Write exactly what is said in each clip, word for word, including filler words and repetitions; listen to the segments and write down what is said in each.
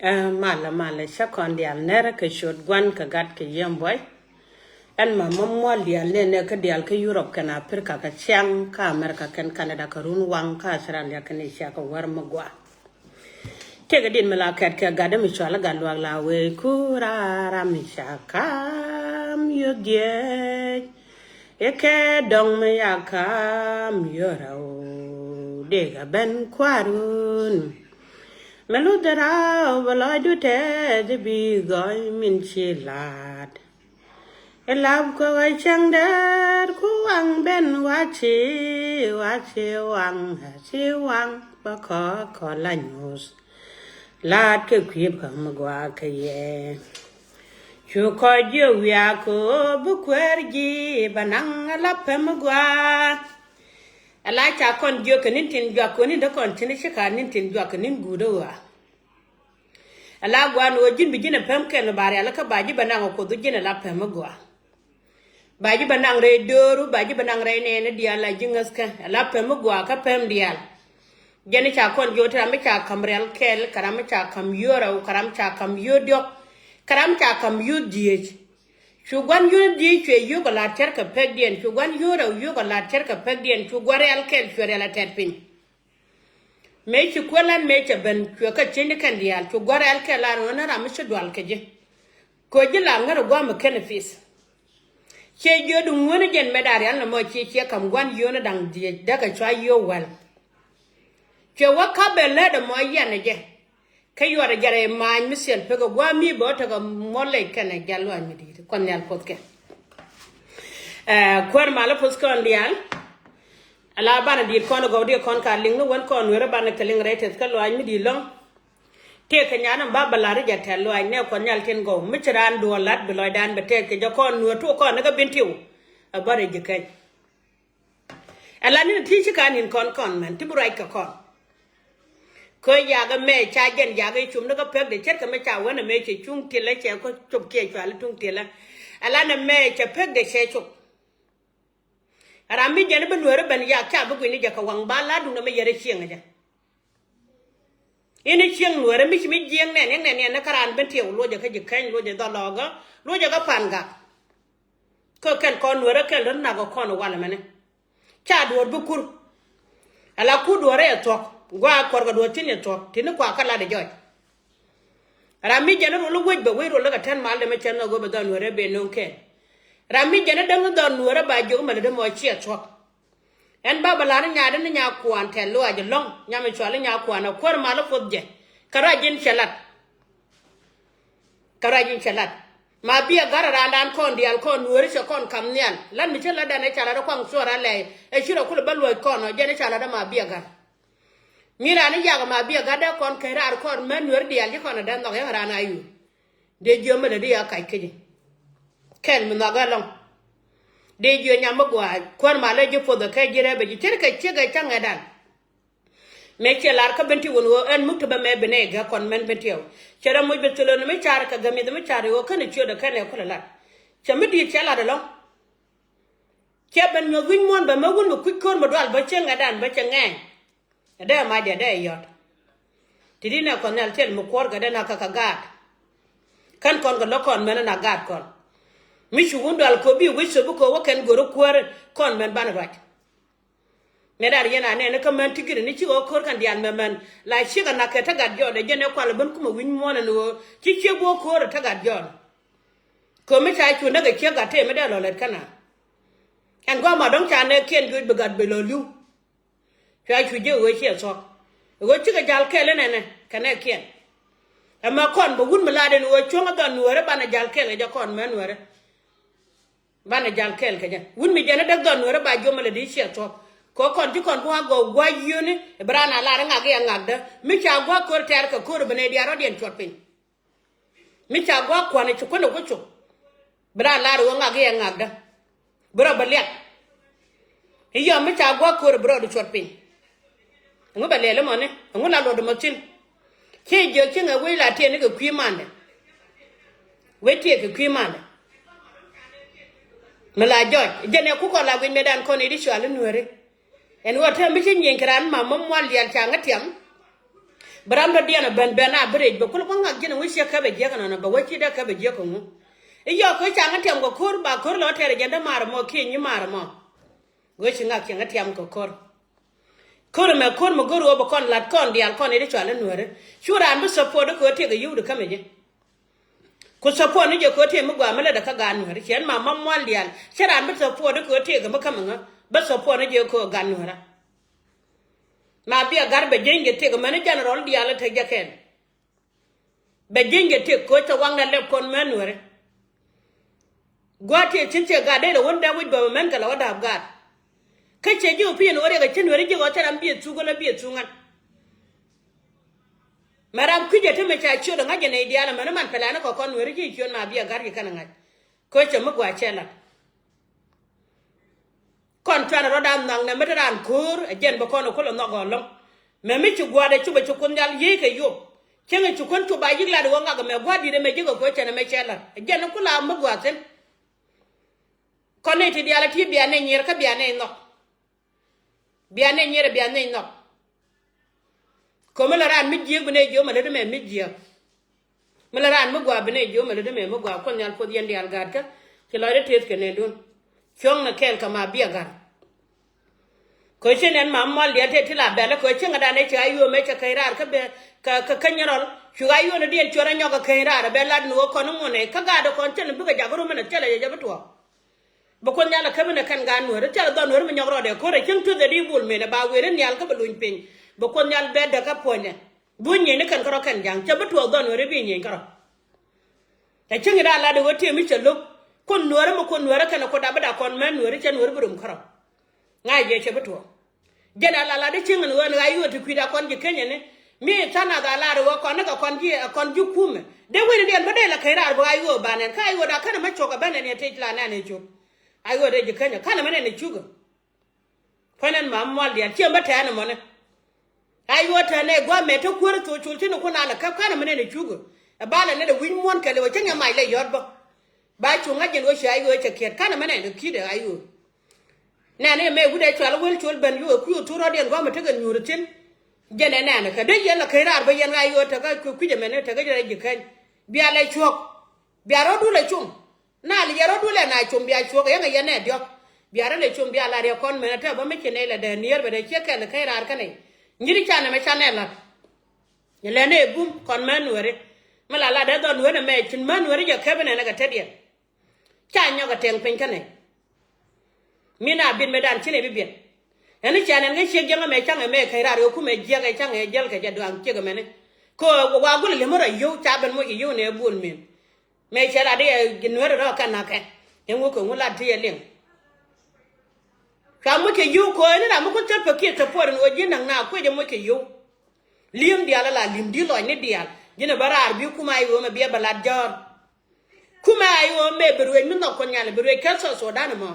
Ɛ malɛ malɛ, cä kɔn diaal nɛrä kɛ ciöt Gua̱n kɛ Gat kɛ Yiëë Buɔy. Ɛn ma mɔ muɔl diaal nɛnɛ kä diaal kä Yurop kɛnɛ Aprika kɛ ciaŋ kä Amerika kɛn Kanada kɛ runwaŋ kä Australia kɛn Asia kɛ wäär mi gɔaa. Tëëkɛ dit mi la kɛt kɛ gat mi cɔal i̱ Gatluak la wee ku raar, ram mi ca ka̱m yio̱th dhieec. I̱ kɛ dɔ̱ŋ mi ca ka̱m yio̱th rɛw, dëëkɛ ben kua̱run. Mi luth raw bɛ lɔcdu tɛth i̱ bi gɔy min ci la̱t. Ilap kɛ ɣä cäŋ däär ku waŋ ben waci, waci waŋ, waci waŋ bä kɔ kɔ la nyuuth. Laat kɛ kui̱p kä mi gɔaa kɛ yɛ. Cu kɔc jiök wiak kɛ ɣöö bi kuäär ji̱ bä naŋ ala pɛm mi gɔaa. Ala ca kɔn jiök kɛ ni̱n tin juak kɛ ni̱n dee kɔn tin ci ka ni̱n tin juak kɛ ni̱n guut ɣöö. Ala gua̱a̱n ɣöö ji̱n bi ji̱n ɛ pɛm kɛn ba rial kä ba ji̱ bä naŋ ɛ Kuoth ji̱n ala pɛm mi gɔaa. Ba ji̱ bä naŋ rɛy dööru, ba ji̱ bä naŋ rɛy nɛɛni diaal a ji̱ ŋäthkä. Ala pɛm mi gɔaa kä pɛm diaal. Jɛn i̱ ca kɔn jiök ti ram mi ca ka̱m rial kɛl, kɛ ram mi ca ka̱m yio̱o̱ rɛw, kɛ ram ca ka̱m yio̱o̱ diɔ̱k, kɛ ram ca ka̱m yio̱o̱ dhieec. Cu gua̱n yio̱o̱ dhieec cuɛ yio̱o̱k a la̱t cär kɛ pekdiɛn, cu gua̱n yio̱o̱ rɛw yio̱o̱k a la̱t cär kɛ pekdiɛn, cu gua̱n rial kɛl cuɛ rial a tɛt piny. Mëë ci kuäär la̱t mëë cɛ ben cuɛ kä cieny ni kɛn diaal, cu gua̱n rial kɛl a run ni ram mi ci dual kɛ ji̱. Kɛ ji̱ la ŋäri gua̱a̱m mi kɛn ɛ pith. Ciɛ jiöt ŋuäni jɛn mɛ da̱a̱ rial nɔmɔ ciɛ ciɛ ka̱m gua̱n yio̱o̱ni da̱ŋ dhieec däkɛ cua yio̱o̱ wäl. Cuɛ wä ka̱p bɛ lät ɛmɔ yɛn ɛ jɛ. Kä yuɔt ɛ jɛrɛ ma̱a̱ny mi thiɛl pek ɛ gua̱a̱m mi bɛ wä tekɛ muɔl lɛc kɛnɛ jal luaac mi di̱i̱t kuɔth nhial puɔth kɛ. Ɛ kuäär malä puɔth kɔn diaal. Ala banɛ di̱i̱t kɔn ɛ gɔw diɛ kɔn ka liŋ ni wän kɔn nueerä banɛ kɛ liŋ rɛy tɛth kä luaac mi di̱i̱t lɔ̱ŋ. Tëëkɛ nyanä ba bä la̱r i̱ jɛ tɛ̈th luaac nɛ kuɔth nhial tin gɔw mi ci raan duɔ̱ɔ̱r la̱t bi lɔcdan bɛ tɛɛth kɛ jɛ kɔn nueer tuɔɔk kɔn ni kä bin tiw. Ɛ bä rɛy ji̱ keny. Ɛ la ni̱n ti ci ka ni̱n kɔn kɔn mɛn ti bi ruac kɛ kɔn. Kä yakä mɛ ca jɛn yakä i̱ cum ni kä pek de ce̱tkɛ mi ca wänɛ mɛ cɛ cuŋ tilä cɛ kä cop kiɛ cual i̱ tuŋ tilä. Ɛ la nɛ mɛ cɛ pek de cɛ cop. Ram mi jɛn i̱ bi nueeri ben yak ca bi guini jɛ kɛ waŋ ba la duŋdɛ mi yɛrɛ cieŋ ɛ jɛ. Ini cieŋ nueeri mi ci mi jiɛŋ nɛn in nɛn yɛn ni kä raan ben tiɛw luɔcɛ kä ji̱ keny luɔcɛ dhɔlɔɔkä luɔcɛ kä pan gak. Kä kɛn kɔn nueeri kɛl ri nak ɛ kɔn walɛ mɛni. Ca duɔ̱ɔ̱r bi kur. Ala kur duɔ̱ɔ̱r ɛ thuɔ̱k guaak kuɔr kɛ duɔ̱ɔ̱r tin ɛ thuɔ̱k tin ni kuak kä lat ɛ jɔc. Ram mi jɛn rol i̱ wec bɛ wec rol i̱ kɛ tɛn mal dee mi cɛn nhɔk ɣöö bɛ dhɔn nueeri ben no̱o̱ŋ kɛn. Ram mi jɛn i̱ däŋ i̱ dhɔn nueeri ba jiök mɛ lɛ dee mɔ ciɛ thuɔ̱k. Ɛn ba bɛ la̱r i̱ nyaat i̱ ni nyakuan tɛl luaac ɛlɔ̱ŋ nyam i̱ cual i̱ nyakuan ɛ kuäär mal i̱ puɔth jɛ. Kɛ ruac ji̱n cɛ lat. Kɛ ruac ji̱n cɛ lat. Ma bi ɛ ga̱r ɛ raandan kɔn diaal kɔn nueeri cɛ kɔn kam nhial. Lat mi cä latdan ɛ ca lat ɛ kuaŋ cuɔr alɛy ɛ ci rɔ kulɛ bä luɔ̱c kɔn ɔ jɛn ɛ ca lat ɛ ma bi ɛ ga̱r. Mi raan i̱ yak ma bi a gat dee kɔn keny raar kɔn mɛ nueer diaal ci kɔn a dee nhɔk yak raan a yur. Dee jiö mi lɛ di a kac kecä. Kɛl mi nhɔk ɛlɔ̱ŋ. Dee jiö nyam mi gua̱a̱c kuäär ma lɛ ji̱ puɔth ɛ kɛ ji̱ rɛp ɛ ji̱ ce̱tkɛ ciek ɛ cäŋ ɛ dan. Mëë ciɛ lar kä ben ti wun ɣöö ɛn muk ti bä mɛ bi nɛ gɛ kɔn mɛn ben tiɛw. Cɛ rɛ muc bi thilön mi car kɛ gɛ mi̱th mi car ɣöö kɛn ɛ ciöt ɛ kɛn ɛ kulɛ lat. Cɛ mi di̱i̱t cɛ lat ɛlɔ̱ŋ. Cɛ ben nyuɔth wi̱c muɔ̱ɔ̱n bɛ mɛ wun mi kuc ko̱r mi dual bä cieŋ ɛ dan bä cɛ ŋɛɛny. Ɛ dee mac dee dee yɔt. Ti di nɛ kɔn nhial tiɛl mi kuɔr kɛ dee na kä kä gaat. Kän kɔn kɛ lo̱k kɔn mɛn na gaat kɔn. Mi cu wun dual kɔ bi wi̱c thop bi kɔ wä kɛn go̱r kuäär kɔn mɛn ban ruac. Mɛ dar yɛn a nɛn kä mɛn ti giri ni ci ɣä ko̱r kɛn diaal mɛ mɛn la ciek a nak kɛ tä gat jɔɔdɛ jɛn ɛ kual ben kumɛ wi̱c muɔ̱ɔ̱n ɛn ɣöö ci ciek bi wä ko̱r ɛ tä gat jɔɔdɛ. Kɛ mi ca cu näk ɛ ciek gat tëë mi dee lɔ lɛt kɛn a. Ɛn gɔaa ma dɔ̱ŋ ca nɛɛkiɛn juɔc bi gat bi lɔ li̱w. Cua cu ji̱ ɣöö ciɛ thuɔ̱k ɣöö cikɛ ja̱l kɛl inɛnɛ kɛ nɛɛkiɛn. Ɛmɛ kɔn bɛ wut mi laat ɛn ɣöö cuɔ̱ŋ ɛ dhɔn nueeri banɛ ja̱l kɛl kɛ jɛ kɔn mɛ nueeri. Banɛ ja̱l kɛl kɛ jɛ wut mi jɛn ɛ däk dhɔn nueeri ba jiɔmɛ lɛ di ciɛ thuɔ̱k. Kɛ kɔn ci kɔn bi ŋa̱k gɔw gua̱c yio̱ni ɛ bi raan a laat ɛ ŋak iɛ ŋakdä mi ca gua̱k ko̱r tɛɛr kɛ ko̱r ɛ bi nɛy diaal rɔ̱diɛn cuɔt piny. Mi ca gua̱a̱k kua̱n ɛ ci kuän ɛ wä cop. Bi raan lar ɣöö ŋak iɛ ŋakdä. Bi rɔ bɛ liak. I̱ yɔm mi ca gua̱a̱k ko̱r ɛ bi rɔɔdu cuɔt piny. Ɛŋu bɛ lɛl imɔni ɛŋu la luɔt imɔ thi̱n. Ci jiök ci ŋɛ wec la tiɛɛni kɛ kui̱ mandɛ. Wec tiɛɛk kɛ kui̱ mandɛ. Mi la jɔc jɛn ɛ kukɔ la guic mëëdan kɔn i̱ di cual i̱ nueeri. Ɛn ɣöö te mi ci nyieny kɛ raan ma mi mual diaal ca ŋä tiam. Bi ram dɔ̱diɛn ɛ ben ben a bi rɛc bɛ kul bä ŋak ji̱n ŋu ciɛ kɛ bɛ jiäk ɛnɔnɔ bɛ wä ci dee kɛ bɛ jiäk kɛ ŋu. I̱ yɔk kɛ ca ŋä tiɛm kɛ ko̱r ba ko̱r lɔ tɛɛr ɛ jɛn dee mar ɛmɔ kiɛ nyi mar ɛmɔ. Go̱o̱ci ŋak cieŋ kä tiam kɛ ko̱r. Ko̱r ɛmɛ ko̱r mi go̱r ɣöö bɛ kɔn lat kɔn diaal kɔn i̱ ti cual i̱ nuääri. Cu raan bi support i̱ kɛ ɣöö tëëk ɛ yio̱w di kämɛ jɛ. Ku support ni jɛ kɛ ɣöö tëëk mi gɔaa mi lätdɛ kä gaat nuääri ciɛ ɛn ma ma mual diaal. Cä raan bi support i̱ kɛ ɣöö tëëk ɛ mi kämɛ ŋä bä support ni jɛ kɛ ɣöö gaat nuäära. Ma bia gat bɛ jeny jɛ tëëk ɛmɛni general diaal i̱ te jɛ kɛn. Bɛ ji̱n jɛ tëk ko̱ cɛ waŋdɛ lɛp kɔn män nuɛri. Gua̱a̱t tëë cin cɛ gat dee lɛ wän dee wi̱c bɛ mɛn kɛ lɛ wä da̱a̱p gaat. Kä cɛ ji̱ opinion wä riɛk ɛ cin nuɛri ji̱ ɣɔ̱ cɛ ram biɛ thuk wä lɛ biɛ thuk ŋa̱n. Mɛ ram kui̱c ɛ te mɛ ca ciöt ɛ ŋa̱c jɛ nɛy diaal ɛmɛn ɛ man pɛlɛɛni kɔ kɔn nuɛri ji̱ ciöt ma biɛ gat kɛ kɛn ɛ ŋa̱c. Ko̱ cɛ mi gua̱a̱t cɛ lat. Kɔn cuanɛ rɔ̱dan nhɔk nɛ mi te raan ko̱o̱r ɛ jɛn bä kɔn ɛ kulɛ nhɔk ɛ lɔ̱ŋ. Mɛ mi ci gua̱a̱r ɛ cupɛ ci kun nhial yiëëkɛ yop. Cieŋɛ ci kun cup a yi̱k lat ɛ ɣöö ŋak ɛmɛ gua̱a̱r di̱t ɛmɛ ji̱ kɛ kuɛ cɛn ɛmɛ cɛ lat ɛ jɛn ɛ kula mi gua̱a̱r thi̱n. Kɔn nɛy ti diaal ɛ ti bia nɛy nyier kä bia nɛy nhɔk. Bia nɛy nyier ɛ bia nɛy nhɔk. Ko̱mi la raan mi jiääk bi nɛy jiök mɛ lätdä mɛ mi jiääk. Mi la raan mi gɔaa bi nɛy jiök mɛ lätdä mɛ mi gɔaa. Kuoth nhial puɔth yɛn diaal gaatkä. Ci lɔcdä tëëth kɛ nɛndun. Cuɔ̱ŋ ni kɛɛl kɛ ma biɛ ga̱r. Kɛ ci nɛn ma mual diaal tëë ti la bɛl kɛ ci ŋädan ëë cɛ a yuɔ̱ɔ̱m ëë cɛ kɛc raar kä bɛ kɛ kɛ kɛ nyɛ rɔl. Cu a yuɔ̱ɔ̱m ni diɛn cuɔr a nyɔk kɛ kɛc raar a bɛ lat ni ɣöö kɔn ni ŋun ɛ kä gaat ɛ kɔn cɛn bikɛ jak rum min a thilɛ yɛ jɛ bi tuɔɔk. Bi Kuoth nhial a käp in ɛ kɛn gaat nuäär thilɛ dhɔn nuäär mi nyɔk rɔɔdɛ ko̱r ɛ cieŋ tuth ɛ di bul men ɛ ba wëër in nhial kä bi luny piny. Bi Kuoth nhial bɛ däk kä puɔ̱nydɛ. Bi wä nyieny ni kɛn kärɔ kɛn ja̱ŋ cɛ bi tuɔɔk dhɔn nuäär i̱ bi nyieny kärɔ. Cɛ cieŋ i̱ da̱a̱ lat i̱ ɣöö tiee mi cɛ lo̱k. Kun nuäärä mi kun nuäärä kɛn ɛ kuot dap bi da̱a̱ kɔn mɛn nuäärä cɛ nuäärä bi rom kärɔ. Ŋa̱c jɛ cɛ bi tuɔɔk. Jɛn a la lat i̱ cieŋ ɛn ɣöö ɛn ɣa̱c i̱ ɣöö ti kui̱da kɔn ji̱ keny ɛn i̱ mi tha̱a̱ŋ nath a lar i̱ ɣöö kɔn ni kɛ kɔn ji̱ ɛ kɔn ji̱ kumɛ dee wecni diɛn bä dee la keny raar bi ɣa̱c i̱ ɣöö ba nɛn kä ɣa̱c i̱ ɣöö da̱a̱ känɛ mä cuɔk ɛ bä nɛn yɛn tëë ci la nɛn ɛ cuk. ɣa̱c i̱ ɣöö dee ji̱ keny ɛ känɛ mä nɛn ɛ cuk ɛ. Kuanɛ ma mual diaal ciɛ bä tɛɛn ɛmɔni. A yuɔ tɛn ɛ gua̱a̱mɛ te kuäär thok col ci ni kun alɛ käp ka̱n ɛmɛ nɛn ɛ cuk ɛ ba lɛ nɛn ɛ wi̱c muɔ̱n kɛl ɛ wä cä ŋɛ mac lɛ yɔ̱t bä. Ba cu ŋa̱c jɛn wä ci a yuɔ cɛ kiɛt ka̱n ɛmɛ nɛn ɛ ki̱t ɛ a yuɔ. Nɛn ɛ mɛ wi̱cdɛ cual wäl col ben yuɔ ɛ kui̱ ɛ thok rɔ̱diɛn gua̱a̱mɛ tekɛ nyuur ɛ thi̱n. Jɛn ɛ nɛn ɛ kɛ dee yɛn lɛ käc raar bä yɛn a yuɔ tekä kui̱c ɛmɛn tekä jɛ rɛc ji̱ käny. Bia lɛ cuɔ̱k. Bia rɔ̱du lɛ cum. Na li yɛ rɔ̱du lɛ na cum bia cuɔ̱k yɛn kɛ yɛn nɛ diɔ̱k. Bia rɔ lɛ cum bia la riɛ kɔn mɛn ɛ tɛ bä mi ci nɛy lɛ dee nier bɛ dee ciek kɛl kɛ raar kä nɛy. Nyiri ca nɛmɛ ca nɛ lat. Nyɛ lɛ nɛ gum kɔn män nuɛri. Mi la lat dee dhɔn nuɛri mɛ cin män nuɛri jɛ kɛp nɛn kɛ tetdiɛn. Ca nyɔk ɛ tɛŋ piny kä nɛy. Mi na bit mɛ dan ci nɛy bi biɛt. Ɛn ni ca nɛn kɛ ciek jäŋ ɛmɛ caŋ ɛmɛ kɛ raar kɛ kumɛ jiɛk ɛ caŋ ɛ jäl kɛ jɛ duaŋ ciek ɛmɛni. Kɛ wa gul lemi rɔ yio̱w ca ben moc kɛ yio̱w nɛ bul min. Mëë cɛ lat i̱ ɛ nueeri rɔ kɛn nakɛ. Ɛŋu kɛ ŋu lat ti yɛ liŋ. Cua moc kɛ yio̱w ko̱ ɛn ram mi kun thil pɛ kiɛ thil puɔr ɛn ɣöö ji̱ naŋ na kuec ɛ moc kɛ yio̱w. Li̱em diaal ala li̱em di̱t lɔcni diaal ji̱n ɛ bä raar bi kumɛ a i̱ ɣöö mɛ bi ɛ bɛ lat jɔ̱ɔ̱r. Kumɛ a i̱ ɣöö mɛ bi ruëc mi nhɔk kuɔth nyal bi ruëc kɛ South Sudan ɛmɔ.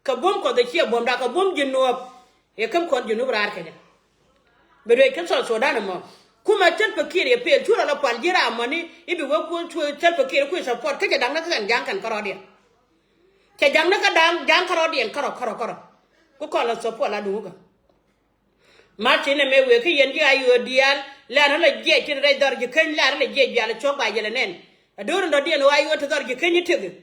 Kɛ buɔ̱m kɔth ɛ ciɛ buɔ̱mda kɛ buɔ̱m ji̱ nuɔ̱ɔ̱p. Ɛ käm kɔn ji̱ nup raar kɛ jɛ. Bi ruëc kä South Sudan ɛmɔ. Kumɛ Salva Kiir yɛ pɛl cu rɔ la pual ji̱ ram mɔni i̱ bi wee kuɔn cu Salva Kiir kui̱ support kä cɛ da̱ŋ ni kä kɛn ja̱ŋ kɛn kärɔɔdiɛn. Cɛ ja̱ŋ ni kä da̱ŋ ja̱ŋ kärɔɔdiɛn kärɔ kärɔ kärɔ. Ku kɔn la support la duŋ kä. Martin ɛmɛ wëë kä yɛn ji̱ a yio̱o̱ diaal lɛ̈ɛ̈n rɔ la jiɛc tin rɛc dhɔr ji̱ käny lɛ̈ɛ̈n rɔ la jiɛc bial cuɔ̱k ba yɛl ɛ nɛn. Ɛ do̱r in dɔ̱diɛn ɣöö a yio̱o̱ ti dhɔr ji̱ käny i̱ tëk i̱.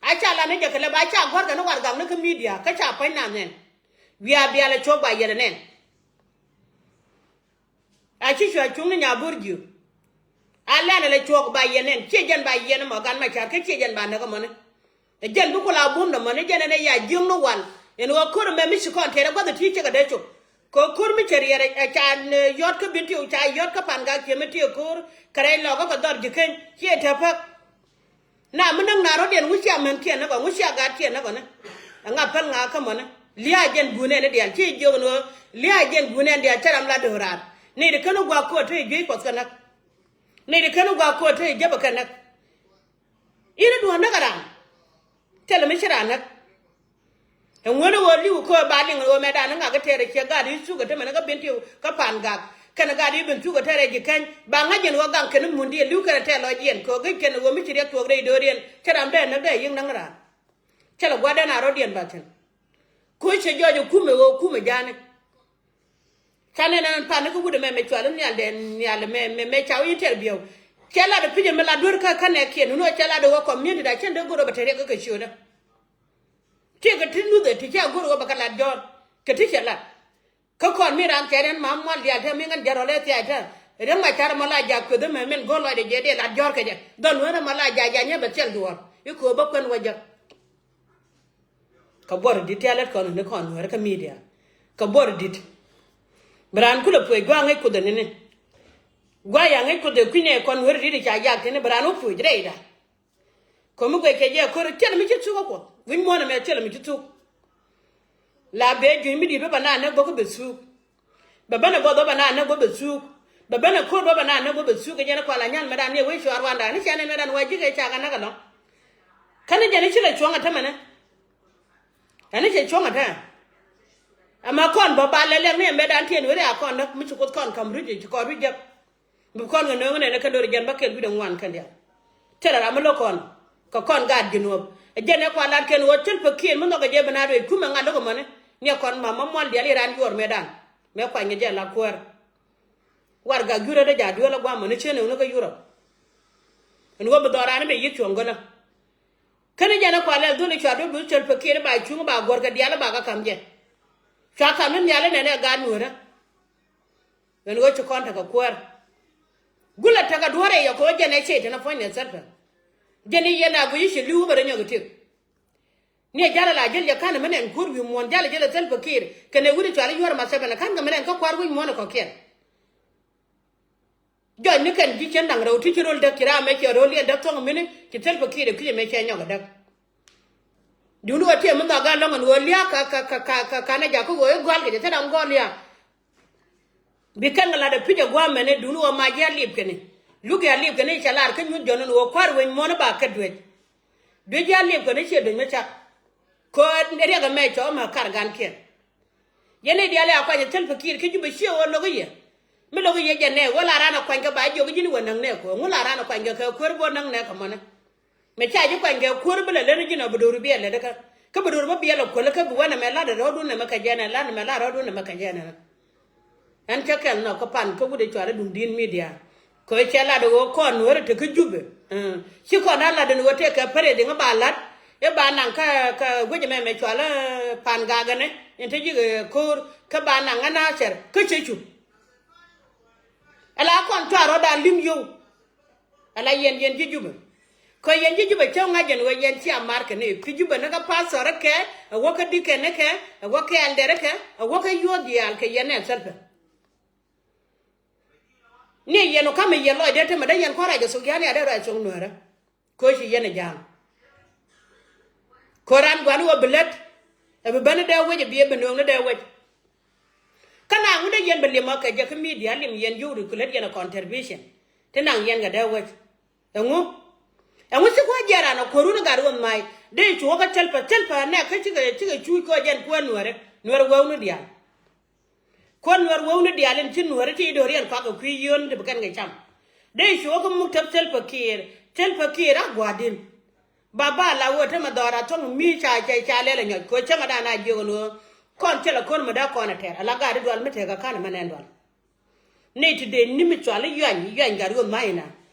A ca lat ni jɛ kɛ lɛ ba ca gɔ̱r kɛ ni warɛgak ni kä media kä ca päny na nɛn. Wiaa bial ɛ cuɔ̱k ba yɛl ɛ nɛn. A ci cua cuŋ ni nya bo̱r jiök. A lɛn ɛ lɛ cuɔ̱k ba yɛl nɛn ciɛ jɛn ba yɛn mɔ gan ma ca̱r kä ciɛ jɛn ba näk ɛmɔni. Ɛ jɛn bi ku la buɔ̱m dɛ mɔni jɛn ɛn ɛ ya jiöŋ ni wal. Ɛn ɣöö ko̱r ɛmɛ mi ci kɔn tɛɛr ɛ gua̱th ɛ ti cɛ kɛ dee cop. Kɛ ko̱r mi cɛ riɛɛr ɛ ca yɔ̱t kä Bentiu ca yɔ̱t kä Pangak ciɛ mi tëë ko̱r kɛ rɛy lɔkä kɛ dhɔr ji̱ käny ciɛ te päk. Na mi näk na rɔ̱diɛn ŋu cia män kiɛn näk ɔ ŋu cia gat kiɛn näk ɔ ni. Ɛŋa päl ŋa kä mɔni lia̱a̱ jɛn guun ɛn i̱ diaal ci jiök ni ɣöö lia̱a̱ jɛn guun ɛn diaal cä ram la do̱raar. Nɛy ti kän i̱ gua̱a̱k ko̱o̱t te i̱ juey kuɔth kɛ näk. Nɛy ti kän i̱ gua̱a̱k ko̱o̱t te i̱ jäpɛ kɛ näk. In i̱ duɔ̱ɔ̱r näk a raan. Thilɛ mi ci raan näk. Ɛŋuän ɣöö li̱w kä ba liŋ ɣöö mɛtdan ŋakä tɛɛrɛ ciɛ gat i̱ thukɛ te mɛn kä Bentiu kä Pangak kɛnɛ gat i̱ ben thukɛ tɛɛrɛ ji̱ käny ba ŋa̱c jɛn ɣöö gaŋ kɛn mundi ɛ li̱w kɛnɛ tɛɛr lɔcdiɛn kɛ ɣöö gec kɛn ɣöö mi ci riɛk tuɔɔk rɛy do̱riɛn cä ram dee näk dee yi̱k näŋ raan. Cä lɛ gua̱dɛn a rɔ̱diɛn ba thi̱n. Kucä jɔc ɛ kumɛ ɣöö kumɛ ja̱a̱ni. Ca nɛn ɛn pan ni kä wut ɛmɛ mɛ cual in nhial dɛ nhial mɛ mɛ mɛ ca wi̱i̱ tɛr biɛw. Cɛ lat ɛ pi̱c ɛmɛ lat duer kä kä nɛɛkiɛn wun ɔ cɛ lat ɛ wä community da cɛn dee go̱r ɔ bɛ te riɛk kä kɛ ciötdä. Tiek kɛ ti nuthɛ ti cɛ go̱r ɔ bɛ kɛ lat jɔɔr kɛ ti cɛ lat. Kä kɔn mi raan cɛ rɛn ma mual diaal te mi ŋän jɛ rɔl ɛ thiac te. Riɛk ma car mɔ la jak kueth ɛmɛ min go̱r lɔcdɛ jɛ dee lat jɔɔr kɛ jɛ dhɔl wun ɛmɔ la jak jak nyɛ bɛ thil duɔɔr i̱ köö bä kuɛn wä jäk. Kɛ buɔr di̱t ti a lät kɔn ni kɔn nuɛɛrä kä media. Kɛ buɔr di̱t. Bi raan kulɛ puɔc gua̱a̱ ŋäc kuoth ɛnini. Gua̱a̱ ya ŋäc kuoth ɛ kui̱n ɛ kɔn nuɛɛrä di̱t ca yak tini bi raan wä puɔc rɛyda. Kɔmi guɛc kɛ jɛ ko̱r tiɛn mi ci thuk ɛ kuɔth wi̱c muɔ̱n ɛmɛ tiɛn mi ci thuk. La bee juëc mi di̱t bä ba naan näk bä kä bɛ thuk. Bɛ ben ɛ buɔth bä ba naan näk bä bɛ thuk. Bɛ ben ɛ ko̱r bä ba naan näk bä bɛ thuk kɛ jɛn ɛ kual anyal mɛ daan ni ɛ wec cuaar wanda ni cɛn ɛn mɛ daan wa ji̱ kɛ cak anäk ɛlɔ̱ŋ. Kä ni jɛn i̱ ci lɛ cuɔ̱ŋ ɛ tämɛnɛ. Ɛn i̱ cɛ cuɔ̱ŋ ɛ tɛ̈ ɛmɛ kɔn bä ba lɛ lɛk ni ɛmɛ daan tiɛn weri a kɔn näk mi ci kuoth kɔn ka̱m ruc ci kɔn ruc jek. Bi kɔn kɛ nööŋ nɛn kä lor jɛn bä kɛl wi̱dɛ ŋuan kɛn diaal. Thilɛ ram mi lo̱k kɔn kɛ kɔn gaat ji̱ nuɔ̱p ɛ jɛn ɛ kua lat kɛn ɣöö thil pɛ kiɛn mi nhɔkɛ jɛ bi na ruëc kumɛ ŋa̱t lo̱k ɛmɔni. Ni ɛ kɔn ma ma mual diaal i̱ raan yuɔr mëëdan. Mëë kuany kɛ jɛ la kuäär. Warɛgak jurä dee ja̱ duel ɛ gua̱a̱mɔni cien ɛ wuni kä Yurop. Ɛn ɣöö bi dhɔran i̱ bɛ yi̱k cuɔ̱ŋ gölä. Kä ni jɛn ɛ kua lɛl dhuni cua duel bi thil pɛ kiɛn i̱ ba cuŋ i̱ ba guɔ̱rkɛ diaal i̱ ba kä ka̱m jɛ. Cua ka̱m ni nhial i̱ nɛn ɛ gaat nueerä. Ɣän ɣöö ci kɔn tekɛ kuäär. Gulɛ tekɛ duɔ̱ɔ̱r ɛ yɛ kɛ ɣöö jɛn ɛ cɛy tɛn ɛ puɔ̱ny nɛ thɛl pɛ. Jɛn i̱ yɛn a guic i̱ ci li̱w bɛ rɔ nyɔk i̱ tiek. Ni ɛ jal ala jil yɛ ka̱n ɛmɛ nɛn kuäär wi̱i̱ muɔ̱ɔ̱n jal ɛ jil ɛ thɛl pɛ kiɛɛr kɛnɛ wi̱ni cɔal i̱ yuɔ̱ɔ̱r ma thɛpɛn ɛ ka̱n kɛ mɛ nɛn kä kua̱r wi̱i̱ muɔ̱ɔ̱n ɛ kɔ̱kiɛn. Jɔc ni kɛn ji̱ cien da̱ŋ rɛw ti ci rol däk ci ram mɛ ciɛ rol yɛn däk thɔŋ mini ci thil pɛ ki̱i̱t ɛ kui̱c ɛmɛ cɛ nyɔk ɛ däk. Duŋdu ɛ tiɛ mi nhɔk gan lɔŋ ɛn ɣöö lia̱a̱ ka ka ka ka ka kanɛ jakä ɣöö i̱ gɔ̱a̱l kɛ jɛ thil ram gɔ̱a̱l lia̱a̱. Bi kɛn kɛ lat ɛ pi̱c ɛ gua̱a̱mɛni duŋdu ɣöö mac ji̱ alip kɛni. Luk ji̱ alip kɛni cɛ lar kä nyuth jɔ̱n ɛn ɣöö kua̱r wec muɔ̱n i̱ ba kɛ duec. Duec ji̱ alip kɛni ciɛ duec mi cak. Kööt riɛk ɛmɛ cɔk ɛmɛ kar gankiɛn. Yɛn i̱ diaal i̱ a kuany ɛ thil pɛ kiɛɛr kä Jubɛ ciɛ ɣöö lo̱k i̱ yɛ. Mi lo̱k i̱ yɛ jɛ nɛɛk ɣöö la raan ɛ kuany kɛ ba jiök i̱ ji̱n i̱ wä näk nɛɛk kɛ ɣöö ŋu la raan ɛ kuany kɛ kɛ kuäär bä näk nɛɛk kɛ mɔnɛ. Mɛ ca ji̱ kuany kɛ kuäär bi lɛ lät i̱ ji̱n ɔ bi do̱r i̱ biɛl lät ikä. Kä bi do̱r bä biɛl ɛ kuäl ikä bi wä nɛmɛ lat ɛ rɔ̱ɔ̱dun nɛmɛ kɛ jɛn ɛ lat nɛmɛ lat rɔ̱ɔ̱dun nɛmɛ kɛ jɛn ɛ. Ɛn cä kɛl nɔ kä pan kä wut ɛ cuarɛ duŋdi̱n midia. Kɛ cɛ lat ɣöö kɔn nueeri te kä Jubɛ. Ci kɔn a lat ɛn ɣöö tëëkɛ pärɛ diŋ i̱ ba lat i̱ ba naŋ kä kä guic ɛmɛ mɛ cual i̱ pan gak ɛnɛ in te ji̱ ɣöö ko̱o̱r kä ba naŋ ɛ Nathɛr kä cɛ cup. Ala kɔn cuarɛ rɔ̱dan li̱m yio̱w. Ala yɛn yɛn ji̱ Jubɛ. Kɛ yɛn ji̱ Jubɛ cä ŋa̱c ɛn ɣöö yɛn cia mar kɛ ni ki Jubɛ ni kä pastor kɛ ɛ wä kä dikɛn kɛ ɛ wä kä ɛldɛr kɛ ɛ wä kä yuɔ̱ɔ̱th diaal kɛ yɛn ɛ thilpɛ. Ni yɛn ɔ kamɛ yɛn lɔcdɛ te mɛ dee yɛn kɔn rac ɛ thok diaal ni a dee rac thok nuäärä. Kɛ ɣöö ci yɛn ɛ ja̱a̱ŋ. Kɛ ɣöö ran gua̱n wä bi lät ɛ bi ben ni dee wec ɛ bi ɛ bi nööŋ ni dee wec. Kä naŋ wä dee yɛn bi lim ɔ kɛ jɛ kä midia lim yɛn yio̱w ri ku lät yɛn ɛ contribution. Ti naŋ yɛn kɛ dee wec. Ɛŋu? Ɛŋu ci kuäär jiɛn ran ɛ kuäär wun ɛ gat ruɔth mac dee cuɔ̱ɔ̱kä thilpɛ thilpɛ nɛk kä cikɛ cikɛ cuuc kɛ ɣöö jɛn kuäär nuäärä nuäärä wä wun diaal. Kuäär nuäär wewni diaal in ci nuääri ti do̱riɛn kuak kɛ kui̱ yio̱n ti bi kɛn kɛ cam. Dee cuɔ̱ɔ̱k kä muk tɛp thil pɛ kiɛɛr thil pɛ kiɛɛr a gua̱a̱din. Ba ba la wee te mɛ dhɔra thɔŋ mi ca ca ca lɛl ɛ nyɔc kɛ cäŋɛ dan a jiök ɛn ɣöö kɔn thilɛ ko̱n mi dee kɔn ɛ tɛr ala gaat i̱ dual mi tekɛ ka̱n ɛmɛ nɛn dual. Nɛy ti dee ni mi cual i̱ yuany yuany gat ruɔth ma̱c ina.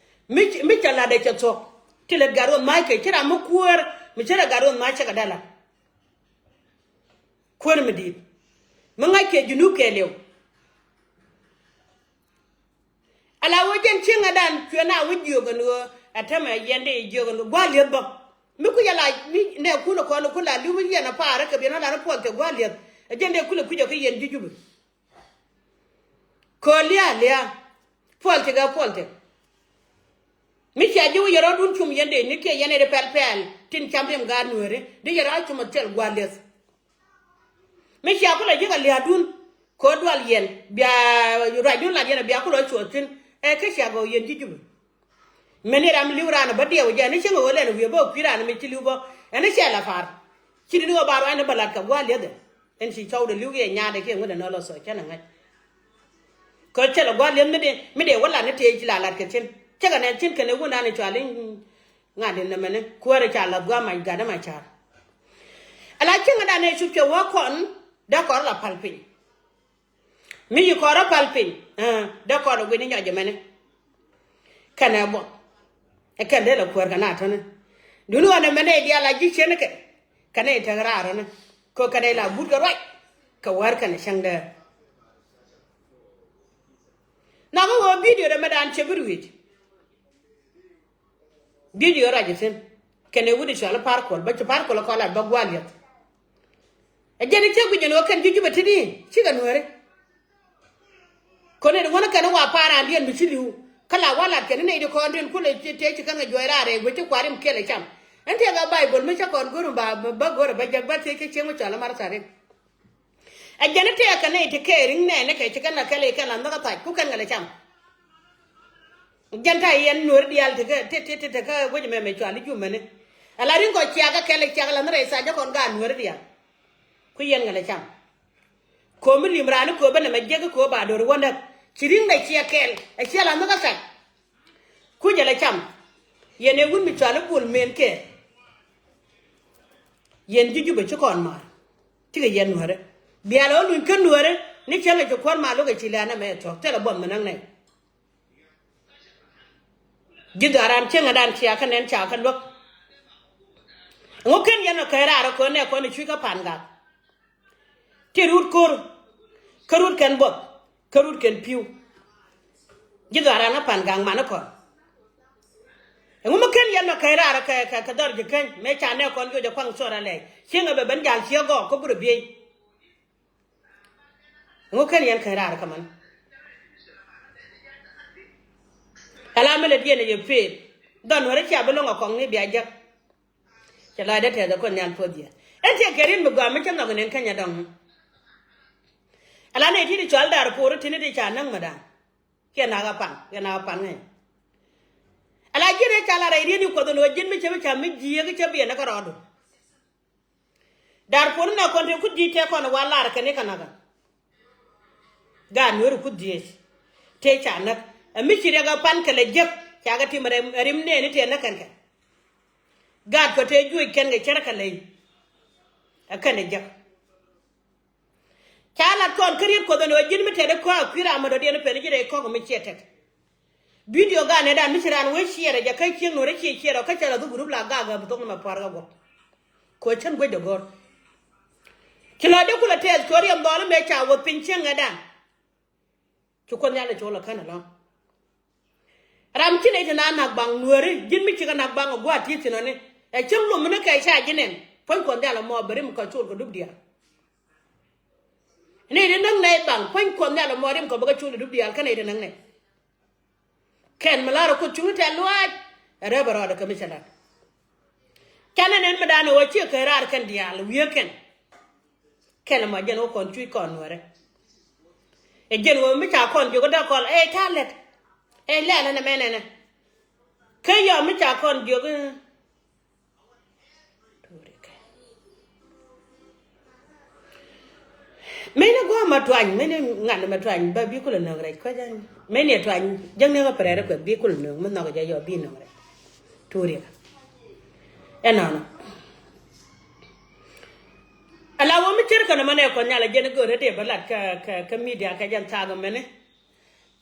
Mi mi cɛ lat ɛ cɛ thuɔ̱k. Ti lät gat ruɔth ma̱c kɛ ci ram mi kuäär mi cärɛ gat ruɔth ma̱c cɛ kɛ dee lat. Kuäär mi di̱i̱t mi ŋa̱ckɛ junub kɛɛliw. Ala wä jɛn cieŋädan cuɛ na wä jiök ɛn ɣöö ɛ tämɛ yɛn dee jiök ɛn ɣöö gua̱a̱r li̱eth bä. Mi kui̱ ala mi nɛ kun ɛ kɔn kun la li̱w yɛn ɛ paarä kɛ biɛn ɛ la ni puɔl kɛ gua̱a̱r li̱eth. Ɛ jɛn dee kulɛ kui̱c ɛ kä yɛn ji̱ jupi. Kööl lia̱a̱ lia̱a̱. Puɔl tekɛ puɔl tekɛ. Mi cia ji̱ wi̱c yɛ rɔ̱dun cum yɛn dee ni kiɛ yɛn ɛ di pɛl pɛl tin cam rim gaat nueeri di yɛ rɔ̱ cum ɛ thil gua̱a̱r lieth. Mi cia kulɛ ji̱ kɛ lia̱a̱dun kɛ ɣöö dual yɛn bia ruacdun lat yɛn bia kulɛ cuɔth thi̱n. Ɛ kä cia gɔw yɛn ji̱ jupi. Meni ram li̱w raan bä diɛw jɛ ni cieŋ ɣöö lɛn wi̱i̱ bä kui̱ raan mi ci li̱w bä ɛn cɛ la pa̱a̱r. Ci di ni ɣöö ba ruaacni bä la̱t kɛ gua̱a̱r li̱eth ɛ ɛn ci cɔwdɛ li̱w kiɛ nyaatdɛ kiɛ ŋuätdɛ nɔ lɔ thɔɔc cɛn ɛ ŋäc. Kɛ cɛ lɛ gua̱a̱r li̱eth mi dee mi dee wä lat ni tëë ci la la̱t kɛ cin cä kɛ nɛn cin kɛnɛ wun dan cɔal i̱ ŋa̱t in nɛmɛni kuäärɛ ca la̱th gua̱a̱r mac gat ni mac ca̱a̱r. Ala cieŋädan ɛ cup cɛ wä kɔn dee kɔr la pal piny. Mi yi kɔn rɔ pal piny, eh, dee kɔn ɛ guic ni nyɔc ɛmɛni. Kɛnɛ buɔth. Ɛ kɛn dee la kuäär kɛ na tɔni. Duni ɣɔn ɛmɛni diaal a ji̱ cienkɛ. Kɛnɛ i̱ tek raar ɣɔni. Kɛ kɛnɛ ila guut kɛ ruac. Kɛ wäär kɛnɛ cäŋ dee. Nhɔk i̱ ɣöö bidio dɛ mɛ daan cɛ bi ruëëc. Bidio ruac ithin. Kɛnɛ wut i̱ cɔal i̱ Par Kuɔl, bä ci Par Kuɔl kɔn lat bä gua̱a̱l yɛth. Ɛ jɛn i̱ cä guic ɛn ɣöö kɛn ji̱ Jubɛ ti̱ti̱ cikɛ Nuääri. Kɔn in ŋuɔ̱n kɛn i̱ wa pa̱a̱r raandiɛn mi ci li̱w. Kä la wa lat kɛn i̱ nɛy ti kɔn tin kulɛ tëë ci kɛn kɛ juɔc raar rɛy guic ti kua̱r rim kiɛl ɛ cam. Ɛn tiɛɛk a Baibol mi cä kɔn go̱r ba bä go̱r ɛ bä jɛk bä thiec kä cieŋ mi cɔal i̱ Martha rin. Ɛ jɛn i̱ tëëkɛ nɛy ti kɛɛri ŋnɛɛni kɛ ci kɛn la kɛl i̱ kɛn la nhäk a thac ku kɛn kɛ lɛ cam. Jɛn ta̱yɛ yɛn Nuääri diaal ti kä ti ti ti ti kä wec mɛmɛ cual i̱ Jumɛni. Ala ri̱ŋ kɔ ciakä kɛl i̱ ciakä la ni rɛy thac jɛ kɔn gaat Nuääri diaal. Ku yɛn kɛ lɛ cam. Ko̱o̱m mi li̱m raan i̱ kööbä nɛmɛ jiäk i̱ kööbä a do̱ri wändä. Ci ri̱ŋ dɛ ciɛ kɛl ɛ ciɛ la nhäk a thac. Ku jɛ lɛ cam. Yɛn ɛ wut mi cual i̱ Bul Mel Kiir. Yɛn ji̱ Jubɛ ci kɔn maar. Cikɛ yɛn Nuääri. Bial ɣä luny kä Nuääri ni cäŋ ɛ ci kuäär mal wä kɛ ci lɛ̈ɛ̈n ɛmɛ ɛ thuɔ̱k thilɛ buɔth mi näk nɛy. Ji̱ dhɔaaran cäŋ ɛ dan cia kä nɛn ca kä luäk. Ɛŋu ken yɛn ɛ käc raar ɛ kɔn nɛ kɔn ɛ cui̱ kä Pangak. Ti rut ko̱r. Kä rut kɛn buɔth. Kä rut kɛn pi̱w. Ji̱ dhɔaaran ɛ Pangak man ɛ kɔn. Ɛŋu mi ken yɛn mɛ käc raar kɛ kɛ kɛ dhɔr ji̱ käny mëë ca nɛ kɔn joc ɛ kuaŋ thɔr alɛy cieŋ ɛ bɛ ben jal ciɛ gɔɔk kä burɛ biey. Ɛŋu ken yɛn käc raar kɛ män. Ala mi lɛ diɛn ɛ yɛ peel dhɔn wärä cia bi loŋ ɛ kɔŋni bia jäk. Cɛ lɔcdä tɛth ɛ kuɔth nhial puɔth yɛ ɛn tiɛ kɛ rin mi gɔaa mi cä nhɔk ɛ nɛn käny ɛ dɔŋ. Ala nɛy ti ti cɔal Darpur tini ti ca näk mi da̱a̱n. Kiɛ nak a pan kiɛ nak a pan ŋäc. Ala ji̱n ɛ ca la rɛy riet ni kuɔth ɛn ɣöö ji̱n mi cä bi ca mi jiääk cä biɛn ɛ kärɔɔdu. Darpur ni nɛ kɔn tëë kut ji̱ tëë kɔn ɛ wa lar kɛn i̱ kɛ nakä. Gaat Nuääri kut dhieec tëë ca näk ɛ mi ci riɛk a pan kɛ lɛ jiäk. Ca kɛ tim ɛ rim nɛɛni tëë näk kɛn kɛ. Gaat kɔ tëë juɔc kɛn kɛ cär kɛ lɛy. Ɛ kɛn ɛ jiäk. Ca lat kɔn kä riet kuɔth ɛn ɣöö ji̱n mi tɛt ɛ kɔak kui̱ ram mi dɔ̱diɛn pen ji̱ rɛy kɔk mi ciɛ tɛt. Bidio ganɛ dan mi ci raan wee ciɛɛr ɛ jɛ kä cieŋ Nuääri ciɛ ciɛɛr ɔ kä cɛ la dhuk grup la gak ɛ bi thok ni mɛ pua̱r kä guɔ̱p. Kɛ ɣöö cän guecdɛ go̱r. Ci lɔcdɛ kulɛ tɛth kɛ ɣöö riɛm dhɔl mëë ca wuɔth piny cieŋ ɛ dan. Ci kuɔth nhial ɛ col ɛ kän ɛlɔ̱ŋ. Ram ci nɛy ti na nak baŋ Nuääri ji̱n mi cikɛ nak baŋ ɛ gua̱a̱t ti thi̱n ɔni. Ɛ cäŋ lom mi ni kɛ ca ji̱ nɛn puɔ̱ny kuɔth nhial ɛmɔ bɛ rim kɔ col kɛ dup diaal. Nɛy ti näk nɛy baŋ puɔ̱ny kuɔth nhial ɛmɔ rim kɔ bɛ kɛ col kɛ dup diaal kä nɛy ti näk nɛy. Kɛn mi la̱r ɛ kuoth cuŋni tɛ̈th luaac ɛ rɛp ɛ rɔɔdɛ kɛ mi cɛ la̱t. Canɛ nɛn mi da̱a̱n ɛ ɣöö ciɛ käc raar kɛn diaal wiee kɛn. Kɛn ɛmɔ jɛn wä kɔn cuc kɔn Nuäärɛ. Ɛ jɛn wä mi ca kɔn jiök ɛ dee kɔl ɛ ta̱a̱ lɛt. Ɛ lɛl ɛn ɛmɛn ɛnɛ. Kä yɔ mi ca kɔn jiök. Mɛn ɛ gua̱a̱ ma tuany, mɛn ɛ ŋa̱n ma tuany ba bi kulɛ nöŋ rɛc kuecä. Mɛn ɛ tuany jäŋ ni ɣä pɛrɛr kuɛ bi kulɛ nöŋ mi nhɔk jɛ yɔ bi nöŋ rɛc. Tuurikä. Ɛnɔnɔ. Ala wä mi cär kɛn mɛn ɛ kɔn nyal ɛ jɛn ɛ gör ɛ dee bä lat kä, kä, kä midia kɛ jɛn thak mɛn ɛ.